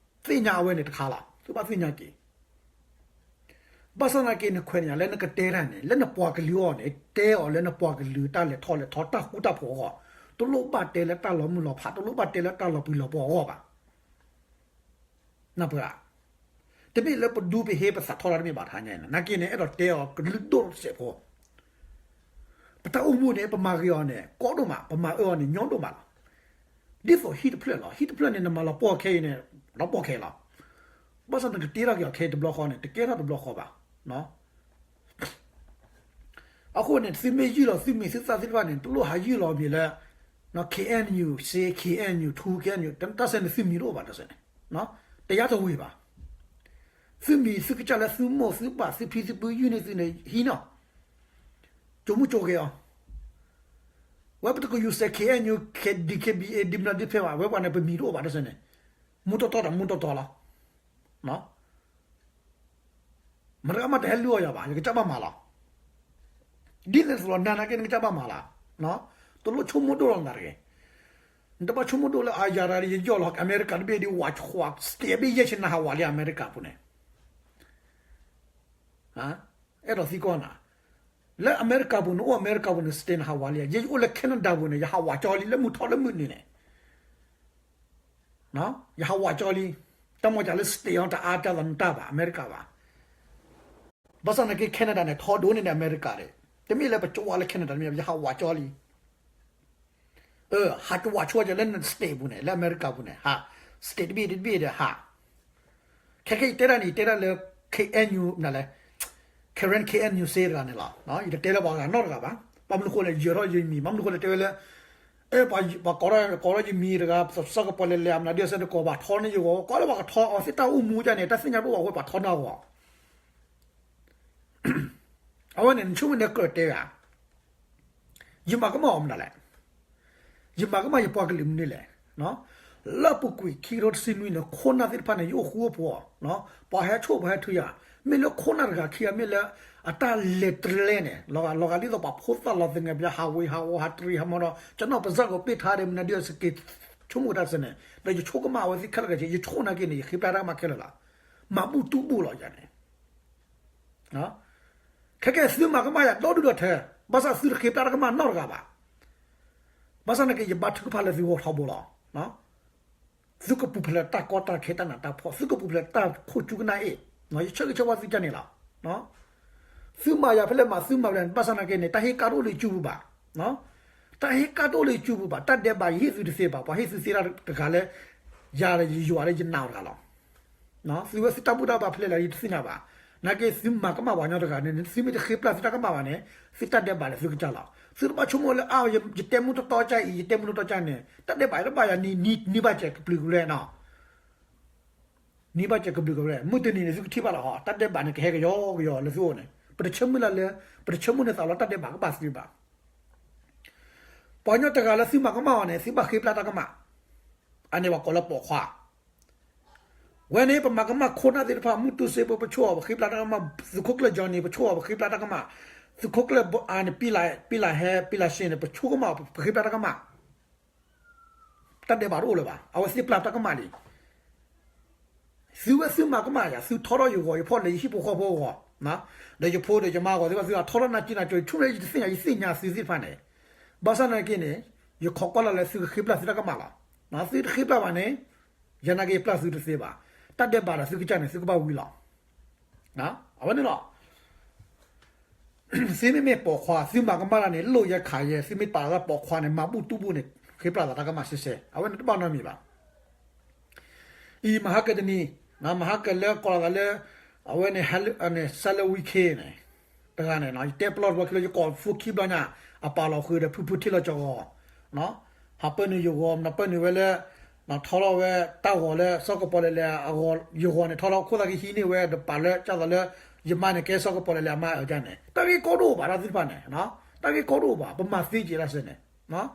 သ့ၣ်ညါအဝဲန့ၣ်တခါလီၤ. သုဘၣ်သ့ၣ်ညါက့ၤ ဘၣ်ဆၣ်သနာ်က့ နခွဲးန့ၣ် လၢနကတဲတၢ်န့ၣ် လၢနပှၤကလုာ်အဂီၢ်န့ၣ် တဲအီၤလၢနပှၤကလုာ်တၢ်လဲၤထီၣ်လဲၤထီ တၢ်ဃူတၢ်ဖိးအဂီၢ်, တလိၣ်ဘၣ်တဲလၢတၢ်လီၤမုၢ်လီၤဖး, တလိၣ်ဘၣ်တဲလၢတၢ်လီၤပျံၤလီၤပှီၤအဂီၢ်ဘၣ်. နၢ်ပၢၢ်ဧါ, တမ့ၢ်လၢပဒူပဟ့ပသးထီၣ်တၢ်တမ့ၢ်ဘၣ်တဟါညါန့ၣ်, နာ်က့န့ၣ် အဲၣ်ဒိးတဲအီၤကလုာ်ဒိၣ်စဲးဖိ ပတၢ်အိၣ်မူန့ၣ် ပမၤဂ့ၤအီၤန့ၣ် ကီဒိၣ်မး, ပမၤအၢအီၤန့ၣ် ညီဒိၣ်မးလီၤ. ဒ်သိးဟံၣ်တဖျၢၣ်လီၤ. ဟံၣ်တဖျၢၣ်န့ၣ် နမၤလီၤပှီၢ်ခဲအံၤန့ၣ် လီၤပှီၢ်ခဲလီၤ. ဘၣ်ဆၣ်နကတ့ထီၣ်က့ၤအီၤခဲအံၤတဘျီဃီန့ၣ် တကဲထီၣ်တဘျီဃီဘၣ်. အဃိန့ၣ် သုမ့ၢ်ယုၢ်လီၤသုမံၤသုသၣ်သ့ၣ်တဖၣ်န့ၣ် တလိၣ်ဟးယုၢ်လီၤမံၤလၢ KNU စ့ KNU ထူ KNU တၢ်စဲန့ၣ် သုမံၤတအိၣ်ဘၣ်တၢ်စဲန့ၣ်, တယါတဝ့ၤဘၣ်. သုမံၤသုကစၢ်လၢသုမိၢ်သုပၢ်သုဖံသုဖုယုၢ်န့ၢ်သုန့ၣ် ဟံးန့ၢ် ကၠိမုၢ်ကၠိဂဲၤအီၤ, ဝဲပတကယူၤစဲး KNU DKBA ဒ်မနုၤဒ်ဖဲဘၣ်, ဝဲပှၤန့ၣ် ပမံၤတအိၣ်ဘၣ်တၢ်စဲန့ၣ်, မူတီတီဒီးမူတီတီလီၤ. မတၤတဂၤမးတဟဲလုၢ်အီၣ်ယၤဘၣ်, ယကစၢ်ဘၣ်မၤလီၤ. ဒ်န့ၣ်အသိးလီၤ နၤနာ်က့နကစၢ်ဘၣ်မၤလီၤ. တလိၣ်ဆိကမိၣ်ဒိၣ်လီၤနၤတဂ့ၤ. နတဘၣ်ဆိကမိၣ်ဒိၣ်လၢအယၤရၤ ယယီၢ်လီၤ အမဲရကၤတဘ့ၣ်ဒ်ဝးခွါ state ဘ့ၣ်ယဲၢ်ဆံနဟးဝးလံ အမဲရကၤပူၤန့ၣ် အဲၣ်ဒိးသံကွၢ်နၤ, လၢအမဲရကၤပူၤန့ၣ် အိၣ်အမဲရကၤပူၤန့ၣ် state နဟးဝးလံဧါ. ယဲယအိၣ်လၢ Canada ပူၤန့ၣ် ယဟးဝးကၠီလံ လၢမုၢ်ထီၣ်လၢမုၢ်နုာ်န့ၣ် ယဟးဝးကၠီလံ. တၢ်မၤစၢၤလၢ state အတအါတၢ်သးနတၢ်ဘၣ် အမဲရကၤဘၣ်. ဘၣ်ဆၣ်သနာ်က့ Canada န့ၣ် ထီဒိၣ်န့ၢ်န့ၣ် အမဲရကၤဒီး တမ့ၢ်လၢပကဝးလၢ Canada တမ့ၢ် ယဟးဝးကၠီလံ. ဟးကဝးဆိကဲလၢ state ပူၤန့ၣ် လၢအမဲရကၤပူၤန့ၣ် state တဘ့ၣ်တဘ့ၣ်ဒီးဟး ခဲခဲအံၤတဲဒၣ်န့ၣ် ယတဲဒၣ်လၢ KNU နလဲၣ်, Karen KNU စ့တဂၤန့ၣ်လီၤ. ယတတဲလၢပှၤဂၤနီတဂၤဘၣ်. ဘၣ်မနုၤဃိလဲၣ် ယၢၤထီၣ်ယမံၤ ဘၣ်မနုၤဃိလဲၣ် တဲဝဲလၢ ပှၤကိးထီၣ်ယမံၤတဂၤ စီၤကပီၤလဲၤလဲၤ အမနုၤဒ်အံၤစ့ၢ်ကီး ပှၤထီန့ၢ်ယဂီၢ် ကိးလၢပှၤကထီအီၤသ့ၣ်တၢ်အိၣ်မူဒ်န့ၣ် တၢ်သ့ၣ်ညါတအိၣ်ဘၣ်အဃိ ပှၤထီန့ၢ်အဂီၢ် အဝဲန့ၣ် နဆိကမိၣ်န့ၣ်ကြၢးတဲဂၤ, ယမၤကမၣ်အီၤမနုၤလဲၣ်, ယမၤကမၣ်ယပှၤကလုာ်မနုၤလဲၣ်. လၢအပူၤကွံာ်ခံကထိတဆံနွံန့ၣ် ခိၣ်နၢ်သ့ၣ်တဖၣ်န့ၣ် ယအိၣ်ဃူအိၣ်ဖိး, ပှၤဟဲဆိၣ်ပှၤဟဲထုယၤ, မ့ၢ်လၢခိၣ်နၢ်တဂၤခံဂၤ မ့ၢ်လၢအတၢ်လဲၤတလဲန့ၣ် လီၤဂာ်လီၤဂာ်ဒ်သိးပှၤဖိသၣ်လီၤသငဲးပယီၤ ဟးဝ့ၤဟးဝီၤ ဟးတရံးဟးမီၤဒီး ကနီၣ်ပစၢ်ကပ့ၢ်ထါဒီး မနုၤဒ်အံၤစ့ၢ်ကီး ဆိကမိၣ်တၢ်စ့ၢ်န့ၣ် ဒီးယဆိကမိၣ်အဝဲသ့ၣ်ခဲလၢာ်ခဲဆ့ ယဆိကမိၣ်နာ်က့န့ၣ် ယဃ့ပျၢ်တၢ်ကမၣ်ခဲလၢာ်လီၤ. မၤဘူၣ်တူၢ်ဘူၣ်လီၤယၤန့ၣ် ခဲကဲသုမၤကမၣ်ယၤဒီဒူၣ်ဒီထၢ, ဘၣ်ဆၣ်သုတဃ့ပျၢ်တၢ်ကမၣ်နီတဂၤဘၣ်. ဘၣ်ဆၣ်နာ်က့ ယဘါထုကဖၣ်လၢသုဂီၢ်ထီဘိလီၤ. သုကပူၤဖျဲးလၢတၢ်ကီတၢ်ခဲတၢ်နးတၢ်ဖှီၣ်, သုကပူၤဖျဲးလၢတၢ်ခိၣ်ကၠူကနၣ်အ့ၣ်, ယဆၢဂ့ၤဆၢဝါသုကန့ၣ်လီၤ. သုမၤယၤဖဲလဲၣ်မၤ သုမၤဖဲလဲၣ် ဘၣ်ဆၣ်နာ်က့န့ၣ် တၢ်ဟ့ၣ်ကၣ်တအိၣ်လၢယစုပူၤဘၣ်. တၢ်ဟ့ၣ်ကၣ်တအိၣ်လၢယစုပူၤဘၣ်, တၢ်ဒဲးဘးယဟ့ၣ်သုတသ့ဘၣ်, ပှၤဟ့ၣ်သုသ့တၢ်တဂၤလၢ ယၤဒီးယယွၤလၢယနာ်အီၤတဂၤလီၤ. သုဝဲသုတၢ်ဘူၣ်တၢ်ဘါဖဲလဲၣ်လၢယတသ့ၣ်ညါဘၣ်. နာ်က့သုမၤကမၣ်ပှၤကညီတဂၤန့ၣ် သုမ့ၢ်တဃ့ပျၢ်သုတၢ်ကမၣ်ဘၣ်န့ၣ် သုတၢ်ဒဲးဘးဒီးသုကစၢ်လီၤ. သုတဘၣ်ဆိကမိၣ်လၢအါ ယတဲမူတီတီကၢ်အံၤ ယတဲမူတီတီကၢ်န့ၣ် တၢ်ဒဲးဘးတဘၣ်ယၤ နံၤဘၣ်စဲးကဘျုးကဘျၢနီၤ နံၤဘၣ်စဲးကဘျုးကဘျၢ, မုၢ်တနံၤန့ၣ် သုကထံၣ်ဘၣ်လီၤဟီ, တၢ်ဒဲးဘးန့ၣ် ကဟဲကယီကယီလၢသုအိၣ်န့ၣ်, ပတဆၢမုၢ်လၢ်လၢ ပတဆၢမုၢ်န့ၢ်သးလၢတၢ်ဒဲးဘးကဘၣ်သုဘၣ်. ပှၤကညီတဂၤလၢသုမၤကမၣ်အီၤန့ၣ် သုဘၣ်ဃ့ပျၢ်တၢ်ကမၣ်, အန့ၣ်ပှၤကိးလၢပိာ်ခွါ ဝဲန့ၣ် ပမၤကမၣ်ခိၣ်နၢ်သ့ၣ်တဖၣ် မုၢ်တူစ့ဖိ ပဆိၣ်အီၤ ပဃ့ပျၢ်တၢ်ကမၣ်, သုးခိၣ်ကျၢၢ် Johnny ပဆိၣ်အီၤ ပဃ့ပျၢ်တၢ်ကမၣ်, သုးခိၣ်ကျၢၢ် အန့ၣ် ပံလးဟဲ ပံလးရှ့န့ၣ် ပဆိၣ်ကမၣ်အီၤ ပဃ့ပျၢ်တၢ်ကမၣ်, တၢ်ဒဲးဘးတအိၣ်လၢၤဘၣ်, အဝဲသ့ၣ်ပျၢ်တၢ်ကမၣ်လံ. သုဝဲသုမၤကမၣ်ယၤ, သုထီထီၣ်ယဂီၤ ယဖီၣ်လဲၤယဟံၣ်ဖိဃီဖိအဂီၤ, ဒီးယဖိဒီးယမါအဂီၤသ့ၣ်တဖၣ် သုထီထီၣ်နၢ်ကံနၢ်ကၠိ ယဆိကမိၣ်လၢယတသ့ၣ်ညါ ယသ့ၣ်ညါသုသ့ၣ်တဖၣ်န့ၣ်, ဘၣ်ဆၣ်နာ်က့န့ၣ် ယခိးကွၢ်လၢ်လၢသုကဃ့ပျၢ်သုတၢ်ကမၣ်လီၤ. သုတဃ့ပျၢ်ဘၣ်န့ၣ် ယနာ်က့ယပျၢ်သုတသ့ဘၣ်. တၢ်ဒဲးဘးဒီးသုကစၢ်န့ၣ် သုကဘၣ်ဝံလီၤ. အဝဲန့ၣ်လီၤ. သုမ့မ့ၢ်ပိာ်ခွါ သုမၤကမၣ်တၢ်န့ၣ် လိၣ်ယဲခးယဲ, သုမ့ၢ်ပာ်လၢပိာ်ခွါန့ၣ် မၤဘူၣ်တူၢ်ဘူၣ်န့ၣ် ဃ့ပျၢ်သးတၢ်ကမၣ်စဲစဲ, အဝဲန့ၣ်တဘၣ်နီတမံၤဘၣ်. အံၤမဟါကတနံၤ, မဟါကလၢကိးလီၤသးလၢ အဝဲန့ၣ် ဆဲလၢဝံခ့န့ၣ် တဂၤန့ၣ် ယတဲပလီၢ်တဘျီခံလၢ ယကိးဖိခံဘျီညါ အပာ်လီၤဃုာ်ဒီးဖုဖုထံၣ်လီၤကၠီဂီၤ ဟးပၢနုာ်ယဂီၤ မနုၤပၢနုာ်ဝဲလၢ ထီထီၣ်ဝဲတၢ်ဂီၤလၢစီၤကပီၤလဲၤလဲၤ ယဂီၤန့ၣ် ထီထီၣ်ခိၣ်သးကဟံးန့ၢ်ဝဲဒီးပာ်လၢကၢ်သိးလၢ ယမါန့ၣ်ကဲစီၤကပီၤလဲၤလဲၤအမါအၢကၢ်န့ၣ် တၢ်ဂ့ၢ်ကီတအိၣ်ဘၣ်ဒီးသ့ၣ်တဖၣ်န့ၣ်, တၢ်ဂ့ၢ်ကီတအိၣ်ဘၣ် ပမၤသ့က့ၤတၢ်စဲန့ၣ်,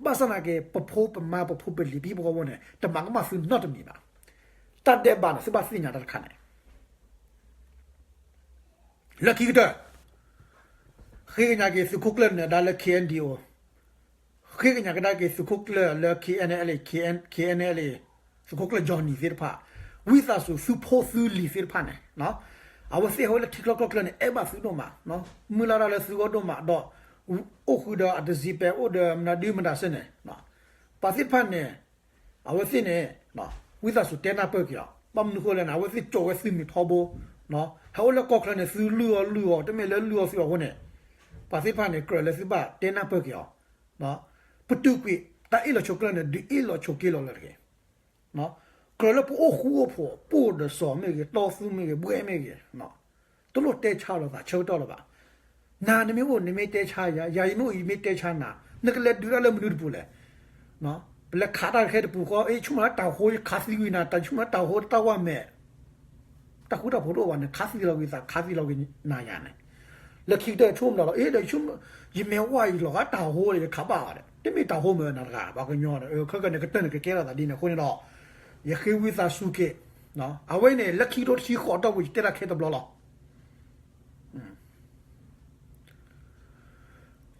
ဘၣ်ဆၣ်သနာ်က့ ပဖိပမါပဖိပလံၤပဟံၣ်ဖိဃီဖိန့ၣ် တမၤကမၣ်သုနီတမံၤဘၣ်. တၢ်ဒဲးဘးန့ၣ် သုဘၣ်သ့ၣ်ညါတၢ်တခါန့ၣ် လၢခံကတၢၢ် ဃ့ကညးက့ၤသုးခိၣ်ကျၢၢ်နၢၤဒါလၢ K N D O, ဃ့ကညးကဒါက့ၤသုးခိၣ်ကျၢၢ်လၢ K N L A, K N L A, သုးခိၣ်ကျၢၢ် Johnny သ့ၣ်တဖၣ်, ဝံသးစူၤသုဖိသုလံၤသ့ၣ်တဖၣ်န့ၣ်, အဝဲသ့ၣ်ဟဲဝဲလၢထံချီကျိချီန့ၣ် အဲၣ်ဘၣ်သုဒိၣ်မး, မုၢ်လၢ်တၢ်လၢသုဂီၢ်ဒိၣ်မးဒီး အိၣ်ဃုာ်ဒီးအတစံးပဲာ်အိၣ်ဒီးမနုၤဒုမနုၤစ့ၢ်န့ၣ်, ပှၤသ့ၣ်တဖၣ်န့ၣ် အဝဲသ့ၣ်န့ၣ် ဝံသးစူၤတဲနၢ်ပၢၢ်က့ၤအီၤ, ဘၣ်မနုၤဃိလဲၣ်န့ၣ် အဝဲသ့ၣ်ကၠီၤဝဲသုးမုၢ်ထီဘိ, ဟဲအိၣ်လၢကီၢ်ချၢန့ၣ် သုလုၢ်အီၤလုၢ်အီၤ တမ့ၢ်လၢလုၢ်အီၤသုးအဃိန့ၣ်, ပှၤသ့ၣ်တဖၣ်န့ၣ် ကြၢးလၢသုဘၣ်တဲနၢ်ပၢၢ်က့ၤအီၤ, ပတုာ်ကွံာ်တၢ်အ့ၣ်လိာ်ဆိးကျၢၢ်န့ၣ် ဒုးအ့ၣ်လိာ်ဆိးက့လိာ်လၢတဂ့ၤ ကြၢးလၢပအိၣ်ဃူအိၣ်ဖိး ပိၢ်ဒီးစီၤမ့ၢ်ဂ့ၤ တီသူမ့ၢ်ဂ့ၤ ဘှဲမ့ၢ်ဂ့ၤ, တလိၣ်တဲဆါလိာ်သးဆၢကတီၢ်လၢၤဘၣ်. နၤနမ့ၢ်အိၣ် နမ့ၢ်တဲဆါယၤ, ယၤယမ့ၢ်အိၣ် ယမ့ၢ်တဲဆါနၤ, နကလဲၤဒုးတၢ်လၢမနုၤတပူၤလဲၣ်. ပလဲၤခးတၢ်တခါတပူၤဃီ အ့ ဆိကမိၣ်လၢတၢ်ဟိ ယခးသံကွံာ်နၤ, တၢ်ဆိကမိၣ်လၢတၢ်ဟိတၢ်ဝါမဲာ် တၢ်ဃူတၢ်ဖိးတအိၣ်ဘၣ်န့ၣ် ခးသံလီၤကွံာ်သး ခးသံလီၤကွံာ်နၤယၤန့ၣ်, လၢခံကတၢၢ်ဆိကမိၣ်လီၤ အ့ ဒီး ယမ့ၢ်ဝါအံၤလီၤဂာ်တၢ်ဟိဒီး ယခးဘၣ်အီၤဒီး တမ့ၢ်တၢ်ဟိမ့ၢ်နၤတဂၤ ပှၤကညီဒီး ခဲကနံၣ်န့ၣ် ကတၢၢ်န့ၣ် ကကဲထီၣ်သးဒ်န့ၣ်အဃိန့ၣ်ဒီး ယဃ့ဝံသးစူၤက့ၤ, အဝဲန့ၣ် လၢခံကထိတဆံဃိးတီၢ်ပူၤ ယတဲတၢ်ခဲတဘျီလီၤ.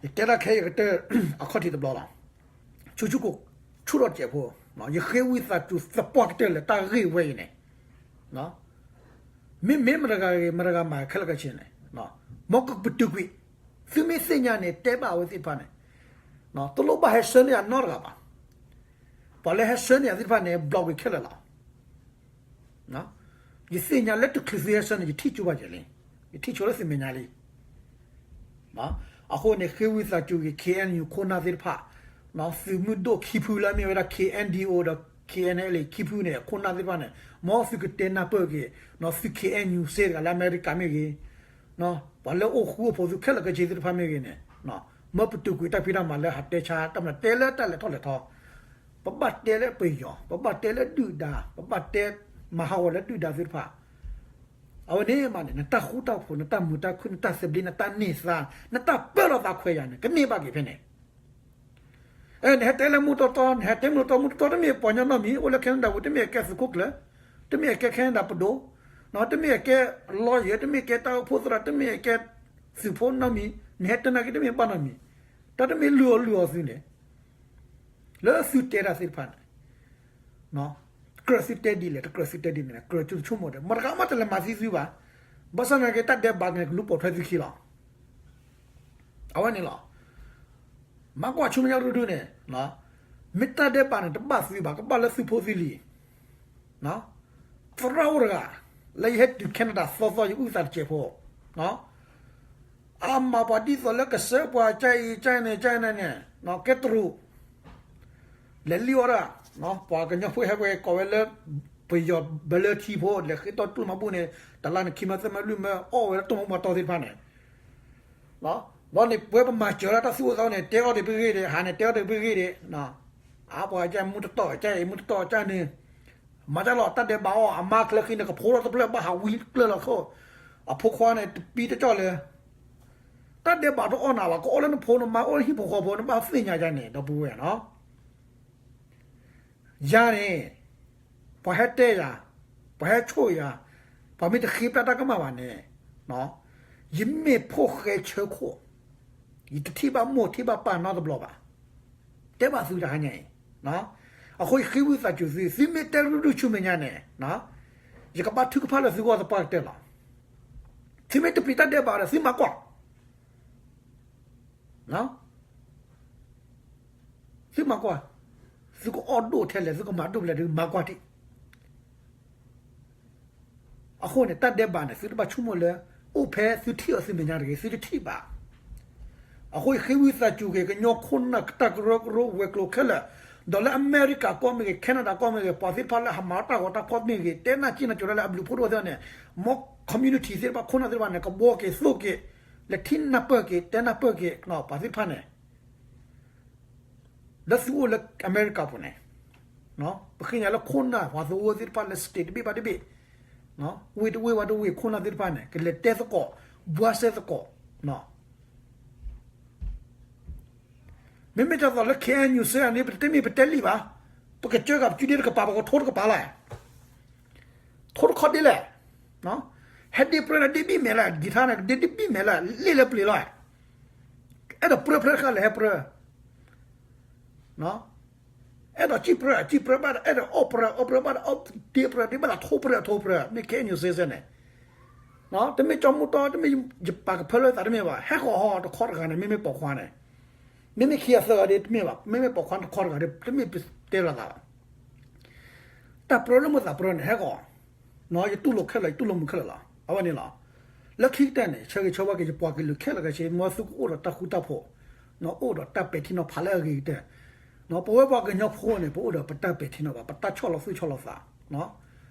ယတဲတၢ်ခဲယကတၢၢ် အခီၣ်ထံးတဘျီလီၤ. ဆူၣ်ဆူၣ်ကိၣ် ဆူၣ်ထီၣ်စဲးဖိ, ယဃ့ဝံသးစူၤသပှၢ်ကတၢၢ်လၢတၢ်ဂ့ၢ်ဝဲအံၤန့ၣ်, မ့မ့ၢ်မတဂၤဂ့ၤ မတဂၤမၤခဲလၢာ်ခဲဆ့န့ၣ်, မ်ကပတုာ်ကွံာ်, သုမ့ၢ်သ့ၣ်ညါန့ၣ် တဲဘၣ်အဝဲသ့ၣ်တဖၣ်န့ၣ်, တလိၣ်ဘၣ်ဟဲဆှၢန့ၢ်ယၤနီတဂၤဘၣ်. ပှၤလၢဟဲဆှၢန့ၢ်ယၤသ့ၣ်တဖၣ်န့ၣ် block ဝံၤခဲလၢာ်လီၤ. ယသ့ၣ်ညါလၢတချုးသုဟဲဆှၢန့ၣ် ယထံၣ်ကၠိဘၣ်ကဲလံ, ယထံၣ်ဆိလၢသုမဲာ်ညါလံ. အဃိန့ၣ် ဃ့ဝံသးစူၤက့ၤ ခ့ၣ်အဲၣ်ယူၣ် ခိၣ်နၢ်သ့ၣ်တဖၣ်, သုးမုၢ်ဒိၣ်ခံဖုလၢအမ့ၢ်ဝဲဒၣ် ခ့ၣ်အဲၣ်ဒီး ခ့ၣ်အဲၣ်လ့ ခံဖုန့ၣ် ခိၣ်နၢ်သ့ၣ်တဖၣ်န့ၣ် မ်သုကတဲနၢ်ပၢၢ်က့ၤ, သု ခ့ၣ်အဲၣ်ယူၣ် စ့ၢ်တဂၤလၢအမဲရကၤမ့ၢ်ဂ့ၤ, ပှၤလၢအိၣ်ဃူအိၣ်ဖိးသုခဲလၢာ်ခဲဆ့သ့ၣ်တဖၣ်မ့ၢ်ဂ့ၤန့ၣ်, မ်ပတုာ်ကွံာ်တၢ်ဖံးတၢ်မၤလၢဟးတဲဆါ တၢ်မၤတဲလၢတၢ်လဲၤထီၣ်လဲၤထီ, ပဘၣ်တဲလၢပယီၤ, ပဘၣ်တဲလၢဒုၣ်ဒါ, ပဘၣ်တဲမၤဟးဂီၤလၢဒုၣ်ဒါသ့ၣ်တဖၣ် အဝဲန့ၣ်မးန့ၣ် နတၢ်ဃူတၢ်ဖိး နတၢ်မုာ်တၢ်ခုၣ် နတၢ်သဘျ့ နတၢ်န့ၢ်သါ နတၢ်ပၢလီၤသးခွဲးယာ်န့ၣ် ကန့ၢ်ဘၣ်က့ၤဖဲန့ၣ်, နဟဲတဲလၢမူတီတီ နဟဲတဲမူတီတီ မူတီတီတမ့ၢ်ပှၤကညီနီတမံၤ အိၣ်လၢ Canada ပူၤ တမ့ၢ်အကဲသုးခိၣ်ကျၢၢ်, တမ့ၢ်အကဲ Canada ပဒိၣ်, တမ့ၢ်အကဲ lawyer တမ့ၢ်ကဲတၢ်အိၣ်ဖှိၣ်သရၣ် တမ့ၢ်အကဲသုးဖိနီတမံၤ နဟဲတဲနာ်က့ တမ့ၢ်ဘၣ်နီတမံၤ, တၢ်တမ့ၢ်လုၢ်အီၣ်လုၢ်အီသုန့ၣ် လၢသုတဲတၢ်သ့ၣ်တဖၣ်န့ၣ် ကြၢးသုတဲဒ်လဲၣ် တကြၢးသုတဲဒ်န့ၣ် ကြၢးသုဆိကမိၣ်ဒီး မတၤတဂၤမးတလဲၤမၤသံသုဘၣ်. ဘၣ်ဆၣ်သနာ်က့ တၢ်ဒဲးဘးန့ၣ် ကလူၤပိာ်ထွဲသုခံလီၤ. အဝဲန့ၣ်လီၤ. မၤကွၢ်ဆူမဲာ်ညါဒူဒူန့ၣ် မ့ၢ်တၢ်ဒဲးဘးန့ၣ် တဘၣ်သုဘၣ် ကဘၣ်လၢသုဖိသုလံၤ သရၣ်အိၣ်တဂၤ လၢယဟဲတုၤ Canada သီသီ ယအုၣ်သးတစဲးဖိ အါမးပှၤဒ်သိးလၢကစၢၢ်ပှၤကၢ်အံၤကၢ်န့ၣ်ကၢ်န့ၣ်န့ၣ် ကဲတရူး လဲၤလံၣ်အီၣ်ဒၣ် ပှၤကညီဖိဟဲပှဲၤကိးဝဲလၢ ပယီၤဘၢလၢထံဖိ လဲၤဃ့တီၢ်တူၢ်မၤဘူၣ်န့ၣ် တလါန့ၣ်ခံမၢသၢမၢလွံၢ်မၢ အီၣ်ဝဲလၢတီၢ်မၤဘူၣ်မၤတီသ့ၣ်တဖၣ်န့ၣ် လီၤန့ၣ် ပဝဲပမၤစၢၤလၢတၢ်သူၣ်အိၣ်သးအိၣ်န့ၣ် တဲအီၣ်ဒံးပဂ့ၢ်ဒံး ဟးန့ၣ် တဲအီၣ်ဒံးပဂ့ၢ်ဒံး အါပှၤကၢ်မူတတီၢ် ကၢ်အံၤမူတတီၢ်ကၢ်န့ၣ် မၤတၢ်လီၤ တၢ်ဒဲးဘးအီၤ အမါချၢဃံန့ၣ် ကဖိထီၣ်တဖျၢၣ်ဘၣ်ဟးဝံကျၢၢ်လီၤခိၣ် အဖိခွါန့ၣ် တပံတကၠီၣ်လၢ တၢ်ဒဲးဘးတအီၣ်နၤဘၣ် ကအိၣ်လၢနဖိနမါ အိၣ်လၢဟံၣ်ဖိဃီဖိ နဘၣ်သ့ၣ်ညါယၤန့ၣ် ဒီပုၢ်ဝဲၢ်နီၤ ယၤန့ၣ် ပှၤဟဲတဲယၤ ပှၤဟဲဆိၣ်ယၤ ပှၤမ့ၢ်တဃ့ပျၢ်တၢ်ကမၣ်ဘၣ်န့ၣ် ယမ့ၢ်ဖိၣ်ဃဲဆၢခိၣ် ယတထံၣ်ဘၣ်မိၢ်ထံၣ်ဘၣ်ပၢ်နီတဘျီဘၣ် တဲဘၣ်သုတဟါညါအံၤ အဃိယဃ့ဝံသးစူၤသု သုမ့ၢ်တဲရူၢ်ဒူၣ်ဆူမဲာ်ညါန့ၣ် ယကဘါထုကဖၣ်လၢသုဂီၢ်သပှၢ်ကတၢၢ်လီၤ. သုမ့ၢ်တပျံၤတၢ်ဒဲးဘးဒီး သုမၤကွၢ် သုမၤကွၢ်, သုကအီၣ်ဒိၣ်ထဲလဲၣ် သုကမၤဒိၣ်ဖဲလဲၣ်ဒီး မၤကွၢ်တံၢ်. အဃိန့ၣ် တၢ်ဒဲးဘးန့ၣ် သုတဘၣ်ဆိကမိၣ်လၢ အိၣ်ဖဲသုထံၣ်အီၤသုမဲာ်ညါတဂ့ၤ သုတထံၣ်ဘၣ်. အဃိယဃ့ဝံသးစူၤက့ၤ ကညီခိၣ်နၢ်တၢ်ကရၢကရိဝဲၤကျိၤခဲလၢာ်, ဒီးလၢအမဲရကၤကီၢ်မ့ၢ်ဂ့ၤ Canada ကီၢ်မ့ၢ်ဂ့ၤ ပှၤသ့ၣ်တဖၣ်လၢအမၤတၢ်ဂီၤတၢ်ဖီၣ်မ့ၢ်ဂ့ၤ တဲနၢ်စံၣ်နၢ်ကၠိၤဒၣ်လၢအဘျုးဖှိၣ်တအိၣ်သ့ၣ်န့ၣ်, မ် community သ့ၣ်တဖၣ် ခိၣ်နၢ်သ့ၣ်တဖၣ်န့ၣ် ကဘှီက့ၤသိၣ်က့ၤ, လဲၤထံၣ်နၢ်ပၢၢ်က့ၤ တဲနၢ်ပၢၢ်က့ၤ ပှၤသ့ၣ်တဖၣ်န့ၣ် လၢသုအိၣ်လၢအမဲရကၤပူၤန့ၣ်, ပဃ့ညါလၢခိၣ်နၢ်ပှၤသဝီသ့ၣ်တဖၣ်လၢ state တဘ့ၣ်ဘၣ်တဘ့ၣ်, ဝ့ၢ်တဝ့ၢ်ဝဲတဝ့ၢ် ခိၣ်နၢ်သ့ၣ်တဖၣ်န့ၣ် ကလဲၤတဲသကိး, ဘှါစဲသကိး, မ့မ့ၢ်တၢ်သိးလၢ ခ့ၣ်အဲၣ်ယူၣ် စ့ၢ်န့ၣ် ပတမ့ၢ်ပတဲလံာ်ဘၣ်, ပကစၢဃာ်ပစုဒ့တကပၤ ပကထိတကပၤလီၤ. ထိတခီဒ့လဲၣ်, ဟဲဒ့ပြၢန့ၣ် ဒ့ဘံၣ်မဲာ်လီၤ, ကံၤထါန့ၣ် ဒ့ဒ့ဘံၣ်မဲာ်လီၤ, လ့ၣ်လၢပျ့ၤလီၤ. အဲၣ်ဒိးပြၢဖျၢၣ်တခါလဲၣ် ဟဲပြၢ, အဲၣ်ဒိးစံၣ်ပြၢ စံၣ်ပြၢဘၣ်ဒီး အဲၣ်ဒိးအီၣ်ပြၢ အီၣ်ပြၢဘၣ်ဒီး အီၣ်ဒ့ပြၢ ဒ့ဘၣ်ဒီးထိပြၢ ထိပြၢ, မ့ၢ် ခ့ၣ်အဲၣ်ယူၣ် စ့ၢ်န့ၣ်, တမ့ၢ်ကၠီမူတီ တမ့ၢ်ယပာ်ကဖၢလၢသးတမ့ၢ်ဘၣ်, ဟဲဃီၤဟီၤတခီတဂၤန့ၣ် မ့မ့ၢ်ပိာ်ခွါန့ၣ်, မ့မ့ၢ်ခံဂၤသၢဂၤဒ်တမ့ၢ်ဘၣ်, မ့မ့ၢ်ပိာ်ခွါတခီတဂၤဒ် တမ့ၢ်ပတဲလိာ်သးဘၣ်. တၢ်ပြၢလၢမိၢ်သးပြၢန့ၣ် ဟဲဃီၤ, ယတူၢ်လိာ်ခဲလၢာ် ယတူၢ်လိာ်မုာ်ခဲလၢာ်လီၤ. အဝဲန့ၣ်လီၤ. လၢခံကတၢၢ်န့ၣ် ဆၢဂ့ၤဆၢဝါက့ၤယပှၤကလုာ်ခဲလၢာ်ခဲဆ့ မ်သုကအိၣ်ဒီးတၢ်ဃူတၢ်ဖိး, အိၣ်ဒီးတၢ်ပဲာ်ထံနီၤဖးလၢအဂ့ၤကတၢၢ်. ပဝဲပှၤကညီဖိန့ၣ် ပအိၣ်ဒီးပတၢ်ပဲာ်ထံနီၤဖး ပတၢ်ဆီၣ်လီၤသူၣ်ဆီၣ်လီၤသး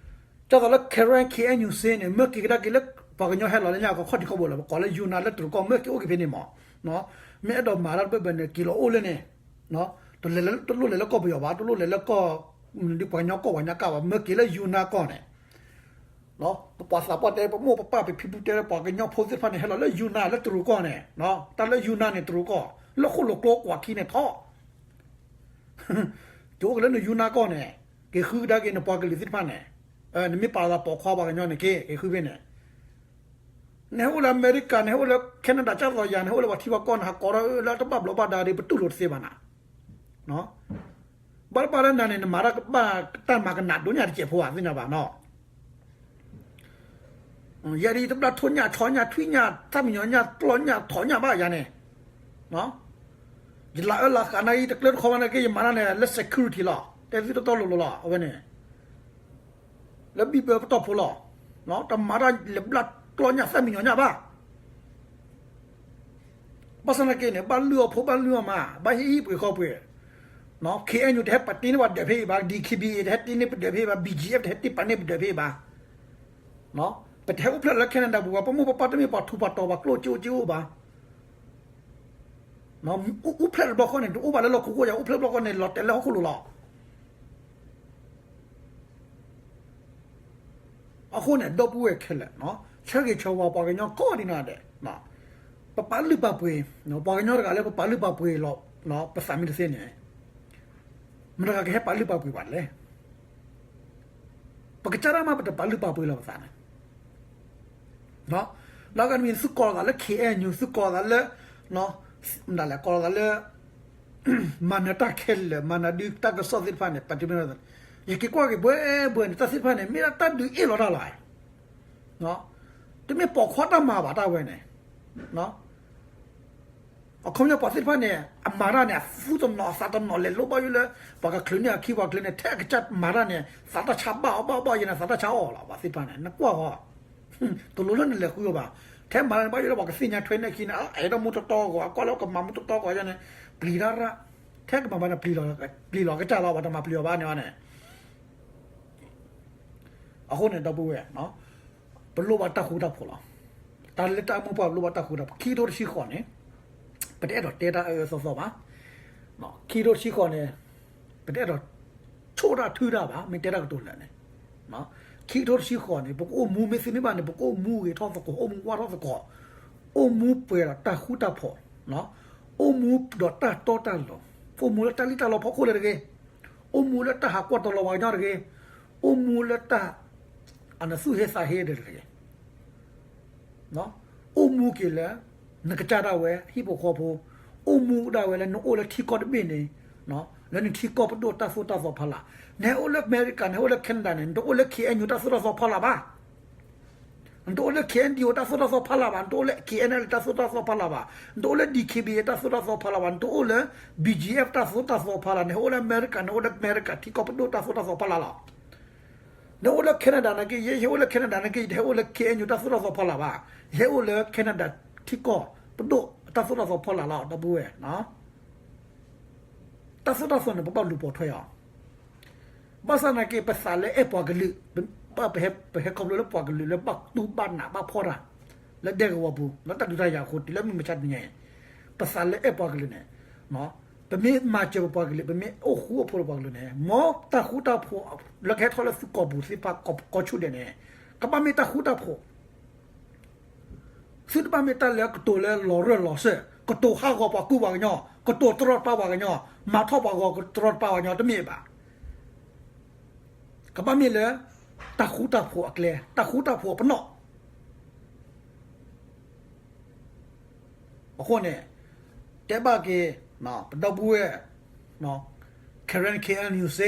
ကၢ်သိးလၢ Karen K N U C န့ၣ် မ့ၢ်က့ၤကဒါက့ၤလၢ ပှၤကညီဟဲလီၤလၢညါကီၢ်ခီၣ်ထံးခီၣ်ဘိလီၤ, ပကိးလၢ UNA လၢတရူးကီၢ် မ့ၢ်က့ၤအိၣ်က့ၤဖဲန့ၣ်မး, မ့ၢ်အဲၣ်ဒိးမၤတၢ်တဘၢဘၢန့ၣ် က့ၤလီၤအိၣ်လၢန့ၣ်, တလိၣ်လဲၤလၢကီၢ်ပယီၤဘၣ်, တလိၣ်လဲၤလၢကီၢ်, ဒ်ပှၤကညီကီၢ်ပှၤကညီကါဘၣ်, မ့ၢ်က့ၤလၢ UNA ကီၢ်န့ၣ် ပပှၤသးပှၢ်တဲ ပမိၢ်ပပၢ်ပဖံပဖုတဲလၢ ပှၤကညီဖိသ့ၣ်တဖၣ်န့ၣ် ဟဲလီၤလၢ UNA လၢတရူးကီၢ်န့ၣ်, တၢ်လၢ UNA န့ၣ် တရူးကီၢ်, လၢဃိၣ်လိာ်ကျိကွၢ်ခံန့ၣ်ထီၣ် က့ၤအိၣ်က့ၤလၢန UNA ကီၢ်န့ၣ်, က့ၤဃုကဒါက့ၤနပှၤကလုာ်သ့ၣ်တဖၣ်န့ၣ်, နမ့ၢ်ပာ်လီၤသးပိာ်ခွါပှၤကညီန့ၣ်က့ၤ က့ၤဃုဖဲန့ၣ်, နဟဲအိၣ်လၢအမဲရကၤ, နဟဲအိၣ်လၢ Canada ကၢ်သိးယၤ, နဟဲအိၣ်လၢပှၤထံပှၤကီၢ်န့ၣ် ဟးကိးထီၣ်လၢတဘၣ်ဘျီးဘၣ်ဒါဒီး ပတူၢ်လိာ်တသ့ဘၣ်နၤ, ဘၣ်တဘၣ်လၢနၤန့ၣ် နမၤတၢ်ကဘၣ်တၢ်မၤကနၣ်ဒိၣ်ညၣ်တစဲးဖိဘၣ် သ့ၣ်ညါဘၣ်နီၤ ယၤဒ်ယတဘျၣ်ထိၣ်ညၣ်ဆီညၣ်ထွံၣ်ညၣ် သၣ်မံညီၤညၣ်ပျီညၣ်ထိးညၣ်ဘၣ်ယၤန့ၣ်, ယလၤအၢလၤဃးနၤအံၤ တကျၢတခီဘၣ်န့ၣ်က့ ယမၤတၢ်န့ၣ် လၢ security လီၤ, တဲသုတီတီလိၤလိၤလီၤ အဝဲန့ၣ်, လၢဘံၣ်ဘၢပတီၢ်ဖိလီၤ, တမၤတၢ်လၢဘျၣ်ပျီညၣ်သၣ်မံညီၤညၣ်ဘၣ် ဘၣ်ဆၣ်သနာ်က့န့ၣ် ဘၣ်လုၢ်အီၣ်ဖိဘၣ်လုၢ်အီၣ်မး ဘၣ်ဟ့ၣ်ဟ့ၣ်ပှ့ၤဃီပှ့ၤ, KNU တဟဲပာ်တ့န့ၢ်ပှၤဒၢးဖဲအံၤဘၣ်, DKBA တဟဲတ့န့ၢ်ပဒၢးဖဲအံၤဘၣ်, BGF တဟဲတ့ပာ်န့ၢ်ပဒၢးဖဲအံၤဘၣ်, ပတဟဲအိၣ်ဖျဲၣ်လၢ Canada ပူၤဘၣ်, ပမိၢ်ပပၢ်တမ့ၢ်ပှၤထူးပှၤတီၤဘၣ် ကျိၣ်စ့အိၣ်စ့အိၣ်ဘၣ်, အိၣ်ဖျဲၣ်တဘျီဃီန့ၣ် တအိၣ်ဘၣ်လၢလီၢ်ခိခိၣ်ယၤ, အိၣ်ဖျဲၣ်တဘျီဃီန့ၣ် လီၤတဲာ်လၢဟီၣ်ခိၣ်လိၤလီၤ. အဃိန့ၣ် ဒီပုၢ်ဝဲၢ်ခဲလၢာ်, ဆၢဂ့ၤဆၢဝါပှၤကညီကိးဒံးနီၢ်ဒဲး, ပပာ်လုၢ်ပာ်ပှ့ၤ, ပှၤကညီတဂၤလၢပပာ်လုၢ်ပာ်ပှ့ၤလီၤ, ပသးမံတသ့န့ၣ်, မတၤတဂၤကဟဲပာ်လုၢ်ပာ်ပှ့ၤဘၣ်လဲၣ်. ပကစၢ်ဒၣ်မး ပတပာ်လုၢ်ပာ်ပှ့ၤလီၤပသးန့ၣ် လၢအဂၤတမံၤ သုကိးလိာ်သးလၢ KNU, သုကိးလိာ်သးလၢ, မတၤလဲၣ် ကိးလိာ်သးလၢ မၤနၢၤတၢ်ခဲလၢာ်, မၤနၢၤဒုးတၢ်ကစီၣ်သ့ၣ်တဖၣ်န့ၣ်, ပတုမ့ၢ်, ယက့ၤကွၢ်က့ၤဘှဲဘှဲန့ၣ် တၢ်သ့ၣ်တဖၣ်န့ၣ် မ့ၢ်ဒၣ်တၢ်ဒုးအ့ၣ်လိာ်တၢ်လီၤ. တမ့ၢ်ပိာ်ခွါတၢ်မၤဘၣ်တၢ်ဝဲန့ၣ် အခီပညီပှၤသ့ၣ်တဖၣ်န့ၣ် အမၤတၢ်န့ၣ် အသူၣ်တနီၤအသးတနီၤလဲၤလိၣ်ဘၣ်ယိၣ်လၢ ပှၤကချုးန့ၢ်အခံပှၤကချုးန့ၣ် ထဲအကစၢ်မၤတၢ်န့ၣ် သးတၢ်ဆါဘၣ်အီၣ်ဘၣ်အီၣ်ဘၣ်ယဲန့ၣ် သးတၢ်ဆါအီၣ်လီၤ ပှၤသ့ၣ်တဖၣ်န့ၣ် နကွၢ်ဃီ တလိၣ်လၢနလဲၤဃုအီၤဘၣ်. ထဲမၤတၢ်န့ၣ် ဘၣ်ယိၣ်လၢပှၤကသ့ၣ်ညါထွဲန့ၢ်အခံန့ၣ် အဲၣ်ဒိးမူတတီဂီၤ အကွၢ်လၢကမၤမူတတီဂီၤယဲန့ၣ် ပျံၤတၢ်ရၣ် ထဲကမၤဘၣ်န့ၣ် ပျံၤလီၤကစၢ်လီၤ ပှၤတမၤပျံၤအီၤဘၣ်န့ၣ်န့ၣ် အဃိန့ၣ် ဒီပုၢ်ဝဲၢ် ပလိၣ်ဘၣ်တၢ်ဃူတၢ်ဖိးလီၤ. တၢ်လၢတၢ်အိၣ်မူပှၤပလိၣ်ဘၣ်တၢ်ဃူတၢ်ဖိး ခံကထိတဆံဃိးန့ၣ် ပတအဲၣ်ဒိးတဲတၢ်အၢအၢသီသီဘၣ်. ခံကထိတဆံဃိးန့ၣ် ပတအဲၣ်ဒိး ဆိၣ်တၢ်ထုတၢ်ဘၣ် မ့ၢ်တဲတၢ်ကတိၤလၢာ်န့ၣ် ခံကထိတဆံဃိးန့ၣ် ပကအိၣ်မူမ့ၢ်သ့မ့ၢ်ဘၣ်န့ၣ် ပကအိၣ်မူဂ့ၤထီၣ်သကိး အိၣ်မူဝါထီၣ်သကိး အိၣ်မူပှဲၤဒီးတၢ်ဃူတၢ်ဖိး အိၣ်မူဒီးတၢ်တီတၢ်လိၤ အိၣ်မူလၢတၢ်လံၣ်တၢ်လီဖီခိၣ်လၢတဂ့ၤ အိၣ်မူလၢတၢ်ဟးကွၢ်တလီၤပှၤကညီတဂ့ၤ အိၣ်မူလၢတၢ် အနသူၣ်ဟ့သးဟ့ဒီးတဂ့ၤ အိၣ်မူက့ၤလၢ နကစၢ်ဒၣ်ဝဲ ဟံၣ်ဖိဃီဖိ အိၣ်မူဒၣ်ဝဲလၢနအိၣ်လၢထံကီၢ်တဘ့ၣ်န့ၣ် လၢနထံကီၢ်ပဒိၣ်တၢ်သိၣ်တၢ်သီဖီလာ် နဟဲအိၣ်လၢအမဲရကၤ နဟဲအိၣ်လၢ Canada န့ၣ် နတအိၣ်လၢ K N U တၢ်သိၣ်တၢ်သီဖီလာ်ဘၣ် နတအိၣ်လၢ K N D O တၢ်သိၣ်တၢ်သီဖီလာ်ဘၣ် နတအိၣ်လၢ K N L တၢ်သိၣ်တၢ်သီဖီလာ်ဘၣ် နတအိၣ်လၢ D K B A တၢ်သိၣ်တၢ်သီဖီလာ်ဘၣ် နတအိၣ်လၢ B G F တၢ်သိၣ်တၢ်သီဖီလာ် နဟဲအိၣ်လၢအမဲရကၤ နအိၣ်လၢအမဲရကၤထံကီၢ်ပဒိၣ်တၢ်သိၣ်တၢ်သီဖီလာ်လီၤ. နအိၣ်လၢ Canada နာ်က့ ယဟဲအိၣ်လၢ Canada နာ်က့ ယတဟဲအိၣ်လၢ K N U တၢ်သိၣ်တၢ်သီဖီလာ်ဘၣ် ယဟဲအိၣ်လၢ Canada ထံကီၢ်ပဒိၣ်တၢ်သိၣ်တၢ်သီဖီလာ်လီၤ ဒီပုၢ်ဝဲၢ် တၢ်သိၣ်တၢ်သီန့ၣ် ပဘၣ်လူၤပိာ်ထွဲအီၤ ဘၣ်ဆၣ်သနာ်က့ ပသးလၢအဲၣ်ပှၤကလုာ် ပဟဲခီဖျိလၢပှၤကလုာ်လၢဘၣ်တူၢ်ဘၣ်နးဘၣ်ဖှီၣ်တၢ် လၢဒဲကဝီၤပူၤ လၢတၢ်ဒုးတၢ်ယၤအဃိ တုၤလၢမုၢ်မဆါတနံၤအံၤ ပသးလၢအဲၣ်ပှၤကလုာ်န့ၣ် ပမ့ၢ်မၤစၢၤပပှၤကလုာ် ပမ့ၢ်အိၣ်ဃူအိၣ်ဖိးဒီးပှၤကလုာ်န့ၣ် မ်တၢ်ဃူတၢ်ဖိးလၢကဟဲထီၣ်လၢသုကိာ်ပူၤသ့ၣ်တဖၣ်ကိးဆူၣ်ဒဲးန့ၣ် ကဘၣ်မ့ၢ်တၢ်ဃူတၢ်ဖိး သုတဘၣ်မ့ၢ်တၢ်လၢကတိၤလၢလီၤရၢၢ်လီၤစၢၢ် ကတိၤဟးဂီၤပှၤကူပှၤကညီ ကတိၤတရီတပါပှၤကညီ မၤထီၣ်ပှၤဂီၤကတိၤတရီတပါပှၤကညီတမ့ၢ်ဘၣ်. ကဘၣ်မ့ၢ်လၢ တၢ်ဃူတၢ်ဖိးအကျဲ တၢ်ဃူတၢ်ဖိးအပနီၣ် အဃိန့ၣ် တဲဘၣ်က့ၤ ပဒီပုၢ်ဝဲၢ် Karen K N U C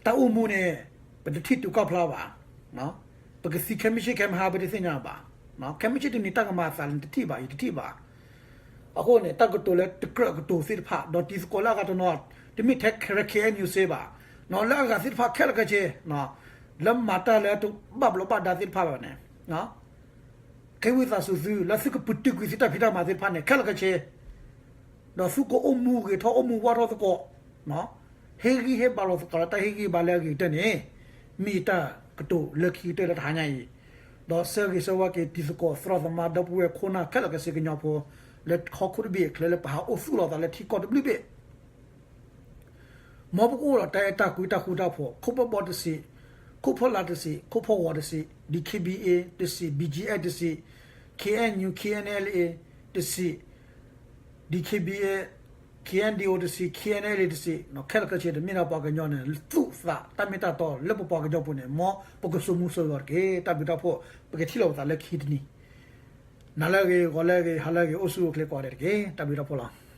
တၢ်အိၣ်မူန့ၣ် ပတထံၣ်တုၤကီၢ်ဖျါဘၣ်. ပကသံခဲမုၢ်ဆ့ၣ်ခဲမုၢ်ဟါ ပတသ့ၣ်ညါဘၣ်. ခဲမုၢ်ဆ့ၣ်တနံၤ တၢ်ကမၤအသးလၢနတထံၣ်ဘၣ် ယတထံၣ်ဘၣ်. အဃိန့ၣ် တၢ်ကတိၤလၢတကြၢးကတိၤသ့ၣ်တဖၣ် ဒီးတံၤသကိးလၢအဂၤတနီၤ တမ့ၢ်ထဲခဲ ခဲအံၤယူၣ်စ့ဘၣ်, လၢအဂၤသ့ၣ်တဖၣ်ခဲလၢာ်ခဲဆ့ လၢမၤတၢ်လၢတဘၣ်ဘျီးဘၣ်ဒါသ့ၣ်တဖၣ်ဘၣ်န့ၣ် ကဲဝံသးစူၤသု လၢသုကပတုာ်ကွံာ်သုတၢ်ဖံးတၢ်မၤသ့ၣ်တဖၣ်န့ၣ် ခဲလၢာ်ခဲဆ့ ဒီးသုကအိၣ်မူဂ့ၤထီၣ် အိၣ်မူဝါထီၣ်သကိး, ဟ့ၣ်ဂံၢ်ဟ့ၣ်ဘါလီၤသကိးလၢတၢ်ဟ့ၣ်ဂံၢ်ဟ့ၣ်ဘါလၢအဂ့ၤကတၢၢ်န့ၣ် မ့ၢ်ယတၢ်ကတိၤလၢခံကတၢၢ်လၢတဟါညါအံၤ, ဒီးဆၢဂ့ၤဆၢဝါက့ၤတံၤသကိးသရၣ်သမါဒီပုၢ်ဝဲၢ်ခိၣ်နၢ်ခဲလၢာ်ခဲဆ့ကညီဖိ လၢဟီၣ်ခိၣ်တဘ့ၣ်အချၢလၢပဟးအိၣ်သူၣ်လီၤသးလၢထံကီၢ်တဘျုးဘ့ၣ် မ်ပကအိၣ်ဒီးတၢ်အဲၣ်တၢ်ကွံတၢ်ဃူတၢ်ဖိး ခိၣ်ဖီၣ်ဘီတစံး, ခိၣ်ဖီၣ်လါတစံး, ခိၣ်ဖီၣ်ဂီၤတစံး, D K B A တစံး, B G F တစံး, K N U K N L A တစံး, D K B A, K N D O တစံး, K N L A တစံး, ခဲလၢာ်ခဲဆ့တမ့ၢ်ဒၣ်ပှၤကညီန့ၣ် သူၣ်သးတၢ်မ့ၢ်တၢ်တီလၢပပှၤကညီပူၤန့ၣ် မ်ပကစိာ်မူစိာ်ဂီၤတက့ၢ်. တၢ်ဘျုးတၢ်ဖှိၣ် ပကထံၣ်လိာ်ပသးလၢခံတနံၤ, နၤလၢအဂ့ၤ ဂီၤလၢအဂ့ၤ ဟါလၢအဂ့ၤ အိၣ်ဆူၣ်အိၣ်ချ့ကိးဂၤဒဲးတက့ၢ်. တၢ်ဘျုးတၢ်ဖှိၣ်လီၤ.